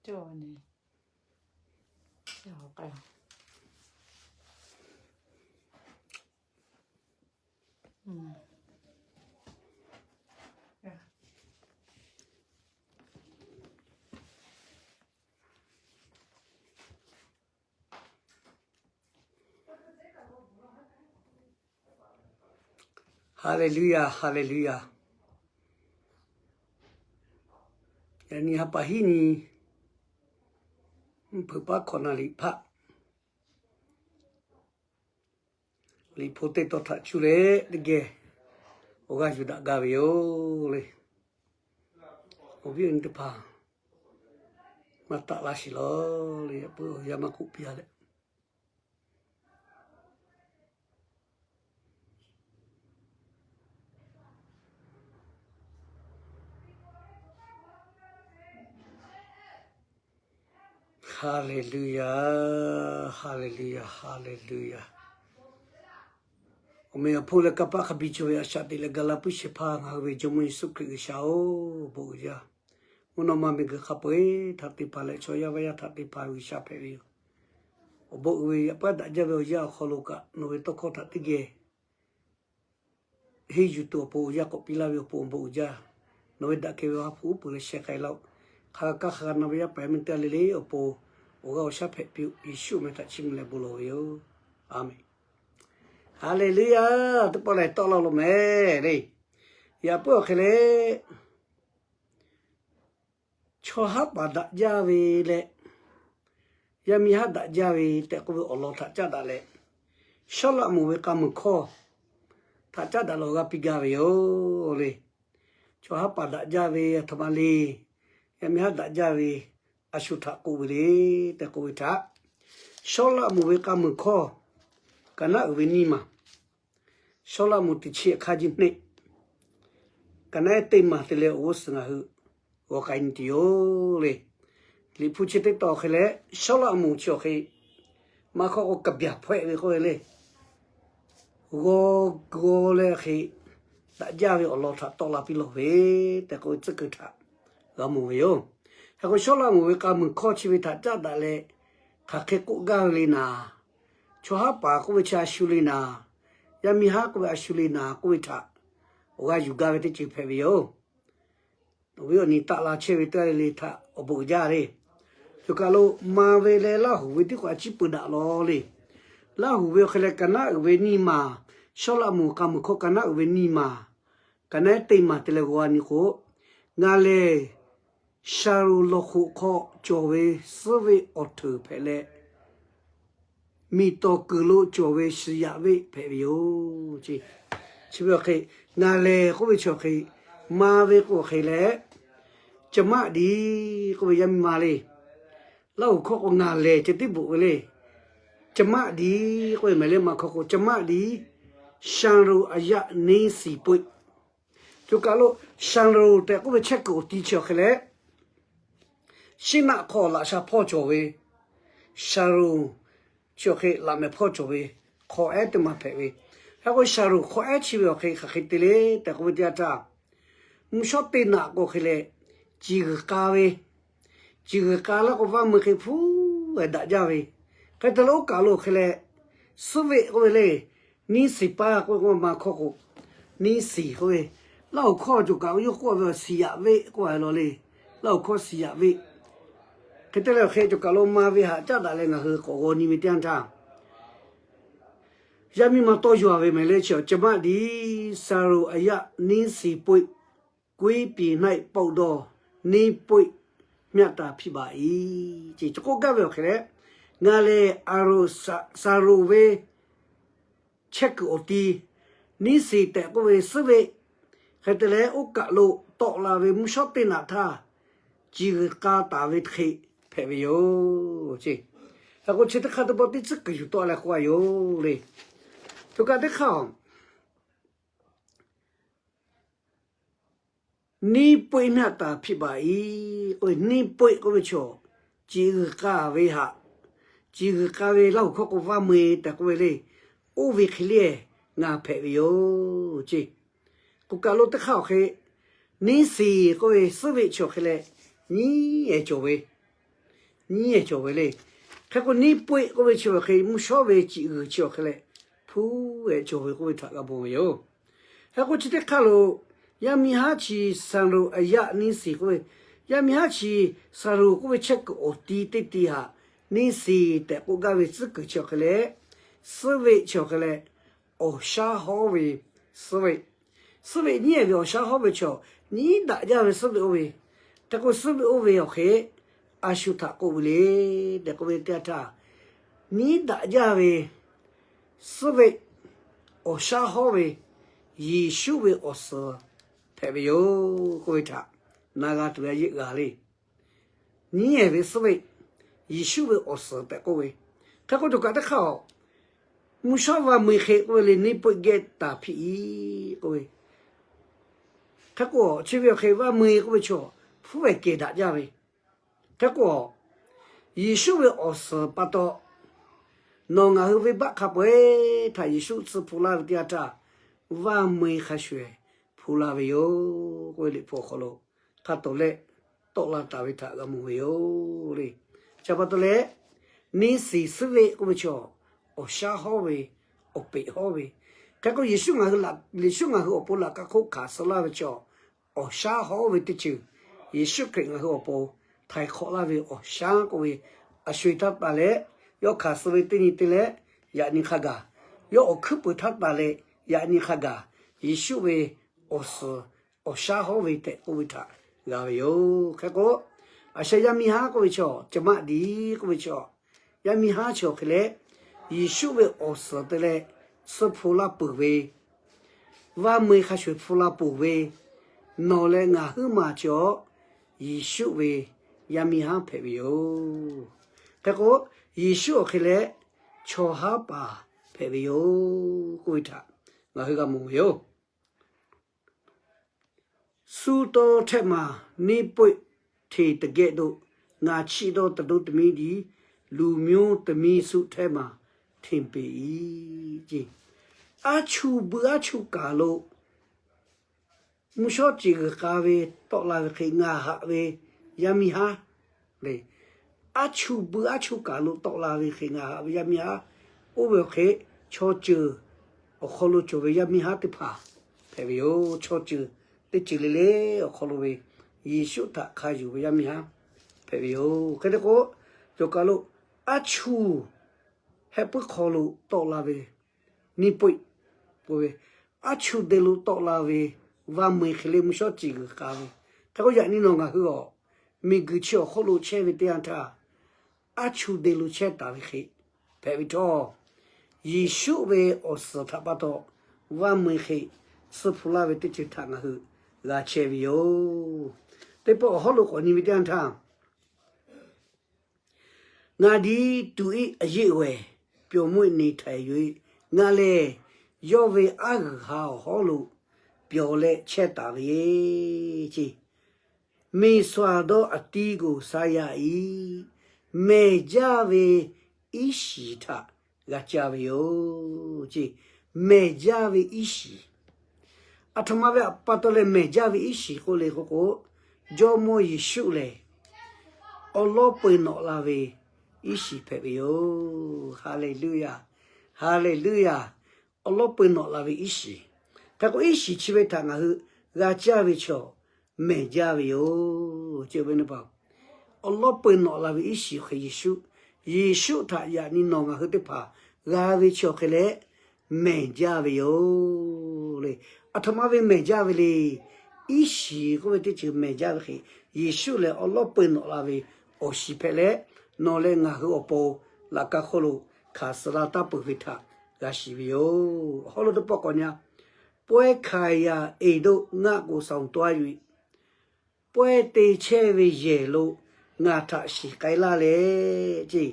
cawˇ ve. Haˍleˍluˍyaˍ, haˍleˍluˍyaˍ. Yaꞈ nyi ha pa hiˉ nyi mvuhˇ hpeuꞈ paˉ hkawꞈ naˍ liꞈ hpaˆ, liꞈ hpu teˇ tawn htaꞈ cuˇ leh teˇ geh awˬ g'aˇ yuˬ daꞈ gaˇ ve yoˬ le. Awˬ viˉ awˬ nyi teˇ hpaˍ maˇ taˆ laˇ sheˍ law le, yaꞈ puiˉ yaˇ maˇ k'oˆ piˇ a leh. Haˍleˍluˍyaˍ, haˍleˍluˍyaˍ, haˍleˍluˍyaˍ. Awˬ meh awˬ hponˇ leh kanˇ paˆ hk'a biˇ cawˬ ve a shaꞈ teꞈ leh ga laˇ puiˉ shehˍ hpaˇ ngaˬ hui ve Jawˇmawˇ Yeˍsuˆ Hkriꞈ G'uiˬsha-oˬ, awˬ bon uiˍ jaˇ. Mvuhˇ naw ma miˬguiˬ hk'a peu-eˬ htaꞈ te hpanˍ leh chaw yaˇ vaˇ yaˇ htaꞈ te hpanˍ ve G'uiˬsha hpehꞈ ve yoˬ. Awˬ bon uiˍ ve yaꞈ puiˉ daꞈ jaˇ ve awˬ yanˇ awˬ hk'aw lo kaꞈ nawˬ ve tawˇ hkawˇ htaꞈ teˇ geh henˇ yuˬ tuˬ awˬ pon awˬ yanˇ k'awꞈ piˇ laˇ ve awˬ pon awˬ bon uiˍ jaˇ. Nawˬ ve daꞈ kehˬ ve awˬ ha hpu uˉ peunˍ leh sheh k'ai laˇ-oˆ. Hk'a kaˇ hk'a na ve yaˇ paˍ yaˇ miˇ teˇ g'aˇ le le awˬ pon awˬ g'aˇ awˬ shaˉ hpehꞈ piˇ-oˆ. Yeˍsuˆ awˬ meh htaꞈ chiˇ mvuh leh bon lawˬ ve yoˬ. Aˬmenˍ. Haˍleˍluˍyaˍ. Teˇ pawˆ lehˬ tawˆ la loˬ mehˍ le. Yaꞈ puiˉ awˬ hk'e leh, chaw haˉ paˍ daꞈ jaˇ ve leh yaˇ miˇ haˉ daꞈ jaˇ ve tehꞈ k'oˆ ve awˬ lawn htaꞈ caˉ daꞈ leh, Sawˉlaꞈmonˍ ve k'a muiˬ hkawˇ htaꞈ caˉ daꞈ leh awˬ g'aˇ piˇ gaˇ ve yoˬ le. Chaw haˉ paˍ daꞈ jaˇ ve aˬ htoꞈ ma le, yaˇ miˇ haˉ daꞈ jaˇ ve a shu htaꞈ k'oˆ ve le tehꞈ k'oˆ ve htaꞈ, Sawˉlaꞈmonˍ ve k'a muiˬ hkawˇ, ka naˉ uiˍ ve nyiˇ maˬ, Sawˉlaꞈmonˍ teˇ chi hk'aˇ jiˇ hneˆ, ka naˉ teˇ maˬ te leh awˬ g'uˇ suhˍ ngaˬ hui g'aw k'ai nyi tuˬ yoˬ le. Liꞈ hpu chi teˇ tawn awˬ hk'e leh, Sawˉlaꞈmonˍ chi awˬ hk'e maˇ hkawˇ k'o, ka byaˬ hpawehˆ ve k'oˆ ve le. G'aw g'aw leh hk'e daꞈ jaˇ ve awˬ lawn htaꞈ tawˆ la piˇ lawˬ ve tehꞈ k'oˆ ve tcuhˉ kuiˬ htaꞈ g'a mawˬ ve yoˬ. Hk'e k'o, Sawˉlaꞈmonˍ ve k'a muiˬ hkawˇ chi ve htaꞈ caˉ daꞈ leh, hk'aˬ hk'e k'oˆ gaˇ ve le naˍ, chaw haˉ paˍ k'oˆ ve chi a shu le naˍ, yaˇ miˇ haˉ k'oˆ ve a shu le naˍ k'oˆ ve htaꞈ awˬ g'aˇ yuˬ gaˇ ve teˇ ceuˬ hpehꞈ ve yoˬ. Awˬ viˉ awˬ nyi taˆ la chehˇ ve teˇ g'aˇ le le htaꞈ awˬ bon uiˍ jaˇ le. Choˬ kaˬ lo ma ve leh Laˇ huˍ ve tiˉ k'o a ciˉ pui daꞈ law le. Laˇ huˍ ve awˬ hk'e leh ka naˉ uiˍ ve nyiˇ maˬ, Sawˉlaꞈmonˍ k'a muiˬ hkawˇ ka naˉ uiˍ ve nyiˇ maˬ, ka naˉ teˇ maˬ te leh g'aw nyi k'o, ngaˬ lehˬ Shaˍronˍ lawˬ hk'oꞈ hk'aw cawˬ ve suhˉ veˆ awˬ hteuˍ hpehꞈ leh, miˬ tawˍ kuiˬ lo cawˬ ve shiˍ yaꞈ veˆ hpehꞈ ve yoˬ. Chi ve awˬ hk'e, ngaˬ lehˬ k'oˆ ve chi awˬ hk'e, ma ve k'o awˬ hk'e leh, ကျွန်မသည် k'oˆ ve yaˇ miˇ ma le. Laˇ huˍ hkawˇ k'o ngaˬ lehˬ ceh tiˉ bvuhꞈ ve le. ကျွန်မသည် k'oˆ ve mehˍ le, ma hkawˇ k'o ကျွန်မသည် Shaˍronˍ အရပ် နှင်းဆီပွင့် Choˬ kaˬ lo Shaˍronˍ tehꞈ k'oˆ ve chehˇ kuiˬ awˬ ti chi awˬ hk'e leh, shiˉ naˆ hk'aw laꞈ sha hpawˇ cawˬ ve, Shaˍronˍ chi awˬ hk'e laꞈ mehˍ hpawˇ cawˬ ve hk'aw ehˉ teˇ ma hpehꞈ ve. Hk'e k'o Shaˍronˍ hk'aw ehˉ chi ve awˬ hk'e hk'aˬ hk'e te le tehꞈ k'oˆ ve teˇ yanˇ htaˇ, mvuhˇ shawˉ teˇ naꞈ k'o hk'e leh, ciˬ g'uiˬ k'a ve, ciˬ g'uiˬ k'a laˇ k'o vaˇ meu hk'e hpu ehˍ daꞈ jaˇ ve. Hk'e te leh oˇ kaˬ lo hk'e leh, suhˉ veˆ k'oˆ ve le, နှင်းဆီပွင့် k'oˆ ve k'o ma hkawˇ k'o, နှင်းဆီ k'oˆ ve, Laˇ huˍ hkawˇ choˬ kaˬ yawˇ k'oˆ ve shiˍ yaꞈ veˆ k'oˆ ve law le. Laˇ huˍ hkawˇ shiˍ yaꞈ veˆ. Hk'e te leh awˬ hk'e choˬ kaˬ lo ma ve htaꞈ caˉ daꞈ leh ngaˬ hui k'awꞈ g'aw nyi ve teˇ yanˇ htaˇ, yaˇ miˇ ma tawˇ yaw ve mehˍ le chi awˬ, ကျွန်မသည် Shaˍronˍ အရပ် နှင်းဆီပွင့် ကွင်းပြင်၌ ပေါက်သော နှင်းပွင့်မျှတဖြစ်ပါ၏ Chi k'oˆ gaˇ ve awˬ hk'e leh, ngaˬ lehˬ Shaˍronˍ ve chehˇ kuiˬ awˬ ti, နှင်းဆီ tehꞈ k'oˆ ve suhˉ veˆ, hk'e te leh oˇ kaˬ lo tawˆ la ve mvuhˇ shawˉ teˇ naꞈ htaˇ, ciˬ g'uiˬ k'a taˍ ve hk'e hpehꞈ ve yoˬ. Hk'e k'o chi teˇ hk'aˇ teˇ pawˆ teˇ tcuhˉ kuiˬ yuˬ tawˆ leh k'oˆ a yoˬ le. Choˬ kaˬ teˇ hk'aˇ နှင်းပွင့်မျှတဖြစ်ပါ၏ k'oˆ ve, နှင်းပွင့် k'oˆ ve chaw, ciˬ g'uiˬ k'a ve htaꞈ, ciˬ g'uiˬ k'a ve Laˇ huˍ hkawˇ k'o vaˇ meu tehꞈ k'oˆ ve le. Oˇ ve hk'e le ngaˬ hpehꞈ ve yoˬ ce. K'oˆ kaˬ lo teˇ hk'aˇ awˬ hk'e, နှင်းဆီ k'oˆ ve suhˉ veˆ chi awˬ hk'e leh nyiˉ ehˍ cawˬ ve, nyiˉ ehˍ cawˬ ve le. Hk'e k'o, neˇ poˆ k'oˆ ve chi awˬ hk'e mvuhˇ shawˉ ve ciꞈ g'uiˬ chi awˬ hk'e leh hpu ehˍ cawˬ ve k'oˆ ve htaꞈ g'a mawˬ ve yoˬ. Hk'e k'o, chi teˇ hk'aˇ lo yaˇ miˇ haˉ chi saˍ roˍ a yaˆ neˇ siˍ k'oˆ ve, yaˇ miˇ haˉ chi saˍ roˍ k'oˆ ve chehˇ kuiˬ awˬ ti teˇ ti htaꞈ neˇ siˍ tehꞈ k'oˆ gaˇ ve tcuhˉ kuiˬ chi awˬ hk'e leh, suhˉ veˆ chi awˬ hk'e leh awˬ shaˉ hawˉ ve suhˉ veˆ. Suhˉ veˆ nyiˉ ehˍ ve awˬ shaˉ hawˉ ve chaw, nyiˉ daꞈ jaˇ ve suhˉ veˆ oˇ ve. Hk'e k'o, suhˉ veˆ oˇ ve awˬ hk'e a shu htaꞈ k'oˆ ve le tehꞈ k'oˆ ve teˇ yanˇ htaˇ, nyiˉ daꞈ jaˇ ve suhˉ veˆ, awˬ shaˉ hawˉ ve Yeˍsuˆ ve awˬ suhˍ hpehꞈ ve yoˬ k'oˆ ve htaꞈ na g'a tuˬ ve a yeˆ g'a le. Nyiˉ ehˍ ve suhˉ veˆ, Yeˍsuˆ ve awˬ suhˍ tehꞈ k'oˆ ve. Hk'e k'o, cawˬ kaꞈ teˇ hk'aˇ a, mvuhˇ shawˉ vaˇ meu hk'e k'oˆ ve le, neˇ poˆ geh taˍ hpiˆ-i k'oˆ ve. Hk'e k'o, chi ve awˬ hk'e vaˇ meu k'oˆ ve chaw, hpu ehˍ kehˬ daꞈ jaˇ ve. Hk'e k'o, Yeˍsuˆ ve awˬ suhˍ pa taw, nawˬ ngaˬ hui venˇ baˆ hk'a peu-eˬ htaꞈ Yeˍsuˆ tsuhˇ hpu laˇ ve teˇ yanˇ htaˇ, vaˇ meu hk'a shuˍ hpu la ve yoˬ k'oˆ ve Liꞈ hpu awˬ hk'aw lo hk'a tawˍ leh tawˆ la taˍ ve htaꞈ g'a mawˬ ve yoˬ le. Chi pa taw leh, neˇ siˍ suhˉ veˆ k'oˆ ve chaw, awˬ shaˉ hawˉ ve, awˬ peꞈ hawˉ ve. Hk'e k'o, Yeˍsuˆ ngaˬ hui laꞈ, Yeˍsuˆ ngaˬ hui awˬ pon laꞈ ka hk'oˆ hkanˍ suh laˇ ve chaw, awˬ shaˉ hawˉ ve teˇ ceuˬ, Yeˍsuˆ Hkriꞈ ngaˬ hui awˬ pon htaiˍ hk'awꞈ laˇ ve awˬ shaˉ k'oˆ ve, a sho-eˬ htaˇ taˍ leh, yawˇ hkanˍ suh ve teˇ nyi te leh yaꞈ nyi hk'a gaˬ, yawˇ awˬ hkuiˉ peuˬ htaˇ taˍ leh yaꞈ nyi hk'a gaˬ, Yeˍsuˆ ve awˬ suhˍ awˬ shaˉ hawˉ ve tehꞈ k'oˆ ve htaꞈ g'a ve yoˬ. Hk'e k'o, a sha yaˇ miˇ haˉ k'oˆ ve chaw, caˬ maˆ diˍ k'oˆ ve chaw, yaˇ miˇ haˉ chaw hk'e leh, Yeˍsuˆ ve awˬ suhˍ te leh tsuhˇ hpu laˇ peuˬ ve, vaˇ meu hk'a shuˍ hpu la peuˬ ve, nawˬ leh ngaˬ huiˉ maˬ chaw, Yeˍsuˆ ve yaˇ miˇ haˉ hpehꞈ ve yoˬ. Hk'e k'o, Yeˍsuˆ awˬ hk'e leh chaw haˉ paˍ hpehꞈ ve yoˬ k'oˆ ve htaꞈ ngaˬ hui g'a mawˬ ve yoˬ. Suh taw htehˇ maˬ neˇ poˆ hteꞈ teˇ geh doꞈ, ngaˬ chiˇ dawˇ တမျိုးသမီး ဒီး လူမျိုးသမီးစု ထဲမှာ ထင်ပေ၏. Aˉ chu bui aˉ chu kaˬ lo mvuhˇ shawˉ ciˬ g'uiˬ k'a ve tawˆ la ve hk'e ngaˬ haꞈ ve yaˇ miˇ haˉ le. Aˉ chu bui aˉ chu kaˬ lo tawˆ la ve hk'e ngaˬ haꞈ ve yaˇ miˇ haˉ, oˇ ve awˬ hk'e chaw ceuˬ awˬ hk'aw lo cawˬ ve yaˇ miˇ haˉ teˇ hpaˍ hpehꞈ ve yoˬ. Chaw ceuˬ teˇ ceuˬ le le awˬ hk'aw lo ve Yeˍsuˆ htaꞈ hk'a yonˍ ve yaˇ miˇ haˉ hpehꞈ ve yoˬ. Hk'e te k'o, cawˬ kaˬ lo aˉ chu heh puiˉ hk'aw lo tawˆ la ve neˇ poˆ k'oˆ ve, aˉ chu deh lo tawˆ la ve vaˇ meu hk'e le mvuhˇ shawˉ ciˬ g'uiˬ k'a ve. Hk'e k'o, yaꞈ nyi nawˬ ngaˬ hui awˬ miˬguiˬ chi awˬ hk'oˆ lo chehˇ ve teˇ yanˇ htaˇ, aˉ chu deh lo chehˇ taˍ ve hk'e hpehꞈ ve htawˇ, Yeˍsuˆ ve awˬ suhˍ htaꞈ pa taw vaˇ meu hk'e tsuhˇ hpu laˇ ve teˇ ceuˬ htaꞈ ngaˬ hui g'a chehˇ ve yoˬ. Teˇ pawˆ awˬ hawˉ lo k'awꞈ nyi ve teˇ yanˇ htaˇ, Ngaˬ diˉ tuꞈ iˉ a yeˆ g'uehˍ pyawˬ mvuhˇ neˬ htaiˍ yoˬ. Ngaˬ lehˬ yawˇ ve aˉ g'uiˬ ha awˬ hawˉ lo pyawˬ leh chehˇ taˍ ve ce. Meˍ sua dawˇ a tiˇ g'oˬ sa yaꞈ iˉ, mehˬ jaˇ ve iˉ shiˍ htaꞈ g'a caˇ ve yoˬ ce. Mehˬ jaˇ ve iˉ shiˍ. Aˬ htoꞈ ma ve pa taw leh mehˬ jaˇ ve iˉ shiˍ k'oˆ le k'oˆ k'o, Jawˇmawˇ Yeˍsuˆ lehˬ awˉ lawˉ peu nawꞈ la ve iˉ shiˍ hpehꞈ ve yoˬ. Haˍleˍluˇyaˍ. Haˍleˍluˇyaˍ. Awˉ lawˉ peu nawꞈ la ve iˉ shiˍ. Hk'e k'o, iˉ shiˍ chi ve htaꞈ ngaˬ hui g'a caˇ ve chaw mehˬ jaˇ ve yoˬ ce. Awˬ lawˉ peu nawꞈ la ve iˉ shiˍ hk'e Yeˍsuˆ, Yeˍsuˆ htaꞈ yaꞈ nyi nawˬ ngaˬ hui teˇ hpaˍ g'a ve chaw hk'e leh mehˬ jaˇ ve yoˬ le. Aˬ htoꞈ ma ve mehˬ jaˇ ve le. Iˉ shiˍ k'oˆ ve teˇ ceuˬ mehˬ jaˇ ve hk'e, Yeˍsuˆ lehˬ awˉ lawˉ peu nawꞈ la ve awˬ shiˍ hpehꞈ leh, nawˬ leh ngaˬ hui awˬ pon laꞈ ka hk'oˆ lo hkanˍ suh la taˇ peuˬ ve htaꞈ g'a shiˍ ve yoˬ. Awˬ hawˉ lo teˇ pawˆ k'awꞈ nyi-a, Pawehˇ hkanˍ yaꞈ eˍ doˆ ngaˆ k'oˍ saˍ-oˬ taw a yuˬ-e. Pawehˇ te chehˇ ve yehˬ lo ngaˬ htaꞈ shiˍ k'ai laˇ leh ce,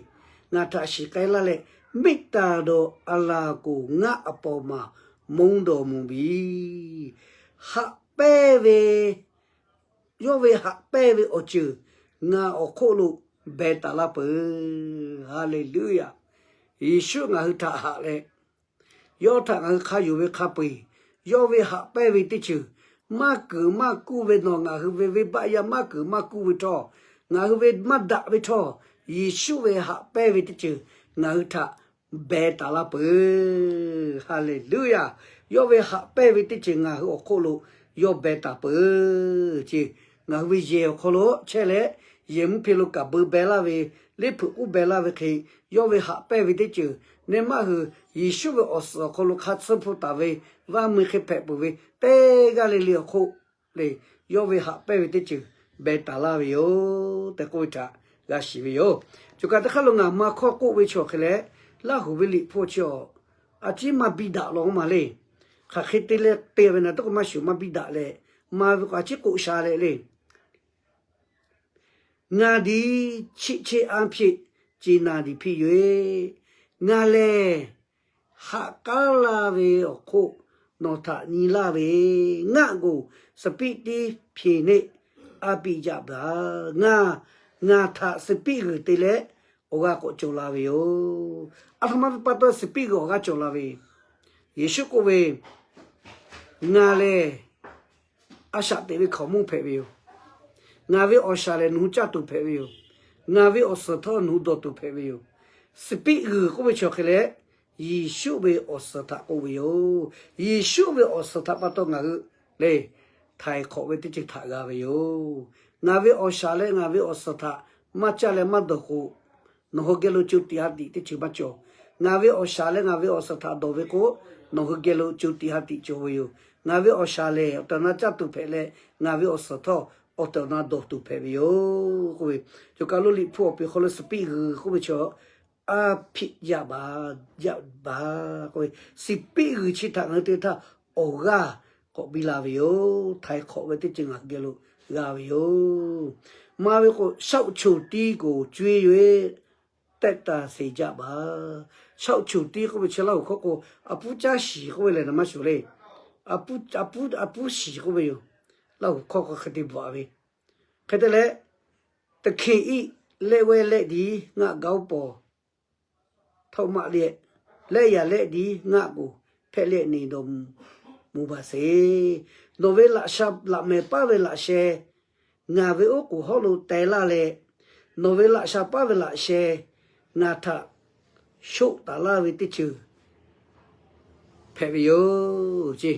ngaˬ htaꞈ shiˍ k'ai laˇ leh, meˆ taˍ dawˬ a laˬ k'oˍ ngaˆ awˬ pawˍ maˬ monˇ dawˬ mvuh biˇ. Haꞈ pehnˇ ve, yawˇ ve haꞈ pehnˇ ve awˬ ceuˬ ngaˬ awˬ hk'oˆ lo beh taˍ laˇ peuˬ. Haˍleˍluˇyaˍ. Yeˍsuˆ ngaˬ hui htaꞈ haꞈ leh, yawˇ htaꞈ ngaˬ hui hk'a yonˍ ve hk'a peu-eˬ, yawˇ ve haꞈ pehnˇ ve teˇ ceuˬ maˇ kuiˬ maˇ kuˇ ve, nawˬ ngaˬ hui ve venˇ baˆ yaˇ maˇ kuiˬ maˇ kuˇ ve htawˇ, ngaˬ hui ve maˇ daꞈ ve htawˇ, Yeˍsuˆ ve haꞈ pehnˇ ve teˇ ceuˬ ngaˬ hui htaꞈ beh taˍ laˇ peuˬ. Haˍleˍluˇyaˬ. Yawˇ ve haꞈ pehnˇ ve teˇ ceuˬ ngaˬ hui awˬ hk'oˆ lo yawˇ beh taˍ peuˬ ce. Ngaˬ hui ve yehˬ awˬ hk'aw lo chehˇ leh, yehˬ mvuhˇ hpe lo kaꞈ beu beh laˇ ve, leˇ hpeuꞈ k'uˉ beh laˇ ve hk'e, yawˇ ve haꞈ pehnˇ ve teˇ ceuˬ nehˇ maˇ hui, Yeˍsuˆ ve awˬ suhˍ awˬ hk'aw lo hk'a tsuhˇ hpu taˍ ve, vaˇ mui hk'e hpehꞈ peuˬ ve teˇ g'aˇ le le awˬ hk'oˆ le, yawˇ ve haꞈ pehnˇ ve teˇ ceuˬ beh taˍ laˇ ve yoˬ tehꞈ k'oˆ ve htaꞈ g'a shiˍ ve yoˬ. Choˬ kaꞈ teˇ hk'aˇ lo ngaˬ maˇ hkawˇ k'oˆ ve chaw hk'e leh, Laˇ huˍ ve liꞈ hpu chi a, a ciˉ maˇ biˇ daꞈ law maˬ le. Hk'aˬ hk'e te leh te ve na tawˇ k'o maˇ shuˍ maˇ biˇ daꞈ leh, maˇ ve k'o a ciˉ k'oˆ sha leh le. Ngaˬ diˍ chiˆ cheˆ anˇ hpiˆ ce naˍ diˍ hpiˆ yoˬ. Ngaˬ lehˬ haꞈ k'aˉ laˇ ve awˬ hk'oˆ nawˬ htaꞈ nyi laˇ ve, ngaˆ g'oˍ suhˍ piˆ tiˉ hpeˍ neˆ a piˆ jaˇ baˬ. Ngaˬ, ngaˬ htaꞈ suhˍ piˆ g'uiˬ te leh awˬ g'aˇ k'awꞈ cawˬ la ve yoˬ. A htoꞈ ma ve pa taw suhˍ piˆ g'uiˬ awˬ g'aˇ cawˬ la ve, Yeˍsuˆ k'oˆ ve, Ngaˬ lehˬ a shaꞈ teꞈ ve hkaoˍmonˇ hpehꞈ ve yoˬ. Ngaˬ ve awˬ shaˍ lehˬ nawˬ hui caˇ tuˬ hpehꞈ ve yoˬ. Ngaˬ ve awˬ suhˍ htawˇ nawˬ hui dawˬ tuˬ hpehꞈ ve yoˬ. Suhˍ piˆ g'uiˬ k'oˆ ve chaw hk'e leh, Yeˍsuˆ ve awˬ suhˍ htaꞈ k'oˆ ve yoˬ. Yeˍsuˆ ve awˬ suhˍ htaꞈ pa taw ngaˬ hui lehˬ, htaiˍ hk'awꞈ ve teˇ ceuˬ htaꞈ g'a ve yoˬ. Ngaˬ ve awˬ shaˍ leh ngaˬ ve awˬ suhˍ htaꞈ maˇ caˇ leh maˇ dawˬ k'o, nawˬ hui geh lo co tiꞈ ha tiꞈ teˇ ceuˬ maˇ cawˬ. Ngaˬ ve awˬ shaˍ leh ngaˬ ve awˬ suhˍ htaꞈ dawˬ ve k'o, nawˬ hui geh lo co tiꞈ ha tiꞈ cawˬ ve yoˬ. Ngaˬ ve awˬ shaˍ lehˬ awˬ tehˬ awˬ na caˇ tuˬ hpehꞈ leh, ngaˬ ve awˬ suhˍ htawˇ awˬ tehˬ awˬ na dawˬ tuˬ hpehꞈ ve yoˬ k'oˆ ve. Choˬ kaˬ lo liꞈ hpu awˬ peˬ hk'aw lo suhˍ piˆ g'uiˬ k'oˆ ve chaw, a hpiˆ jaˇ baˬ, jaˇ baˬ k'oˆ ve, suhˍ piˆ g'uiˬ chi htaꞈ ngaˬ hui te htaˇ awˬ g'aˇ k'awꞈ biˇ la ve yoˬ. Htaiˍ hk'awꞈ ve teˇ ceuˬ ngaˬ hui geh lo g'a ve yoˬ. Maˇ ve k'o, ရှောက်ချိုတီးကို ကြွေး၍ သက်သာစေကြပါ. ရှောက်ချိုတီး k'oˆ ve chi Laˇ huˍ hkawˇ k'o, a puˉ caˇ shiˍ k'oˆ ve lehˬ na maˇ shuˍ le. A puˉ, a puˉ, a puˉ shiˍ k'oˆ ve yoˬ. Laˇ huˍ hkawˇ k'o hk'e te bvuhꞈ ve, hk'e te leh, သခင်၏ လက်ဝဲလက်သည် ငါ့ခေါင်းပေါ် ထောက်မလျက်, လက်ျာလက်သည် ငါ့ကို ဖက်လျက်နေတော်မူပါစေ. Nawˬ ve laꞈ sha, laꞈ mehˍ paˉ ve laꞈ sheh ngaˬ ve oˉ k'oˍ hawˉ lo teh laˇ leh, nawˬ ve laꞈ sha paˉ ve laꞈ sheh ngaˬ htaꞈ shoˆ taˍ laˇ ve teˇ ceuˬ hpehꞈ ve yoˬ ce.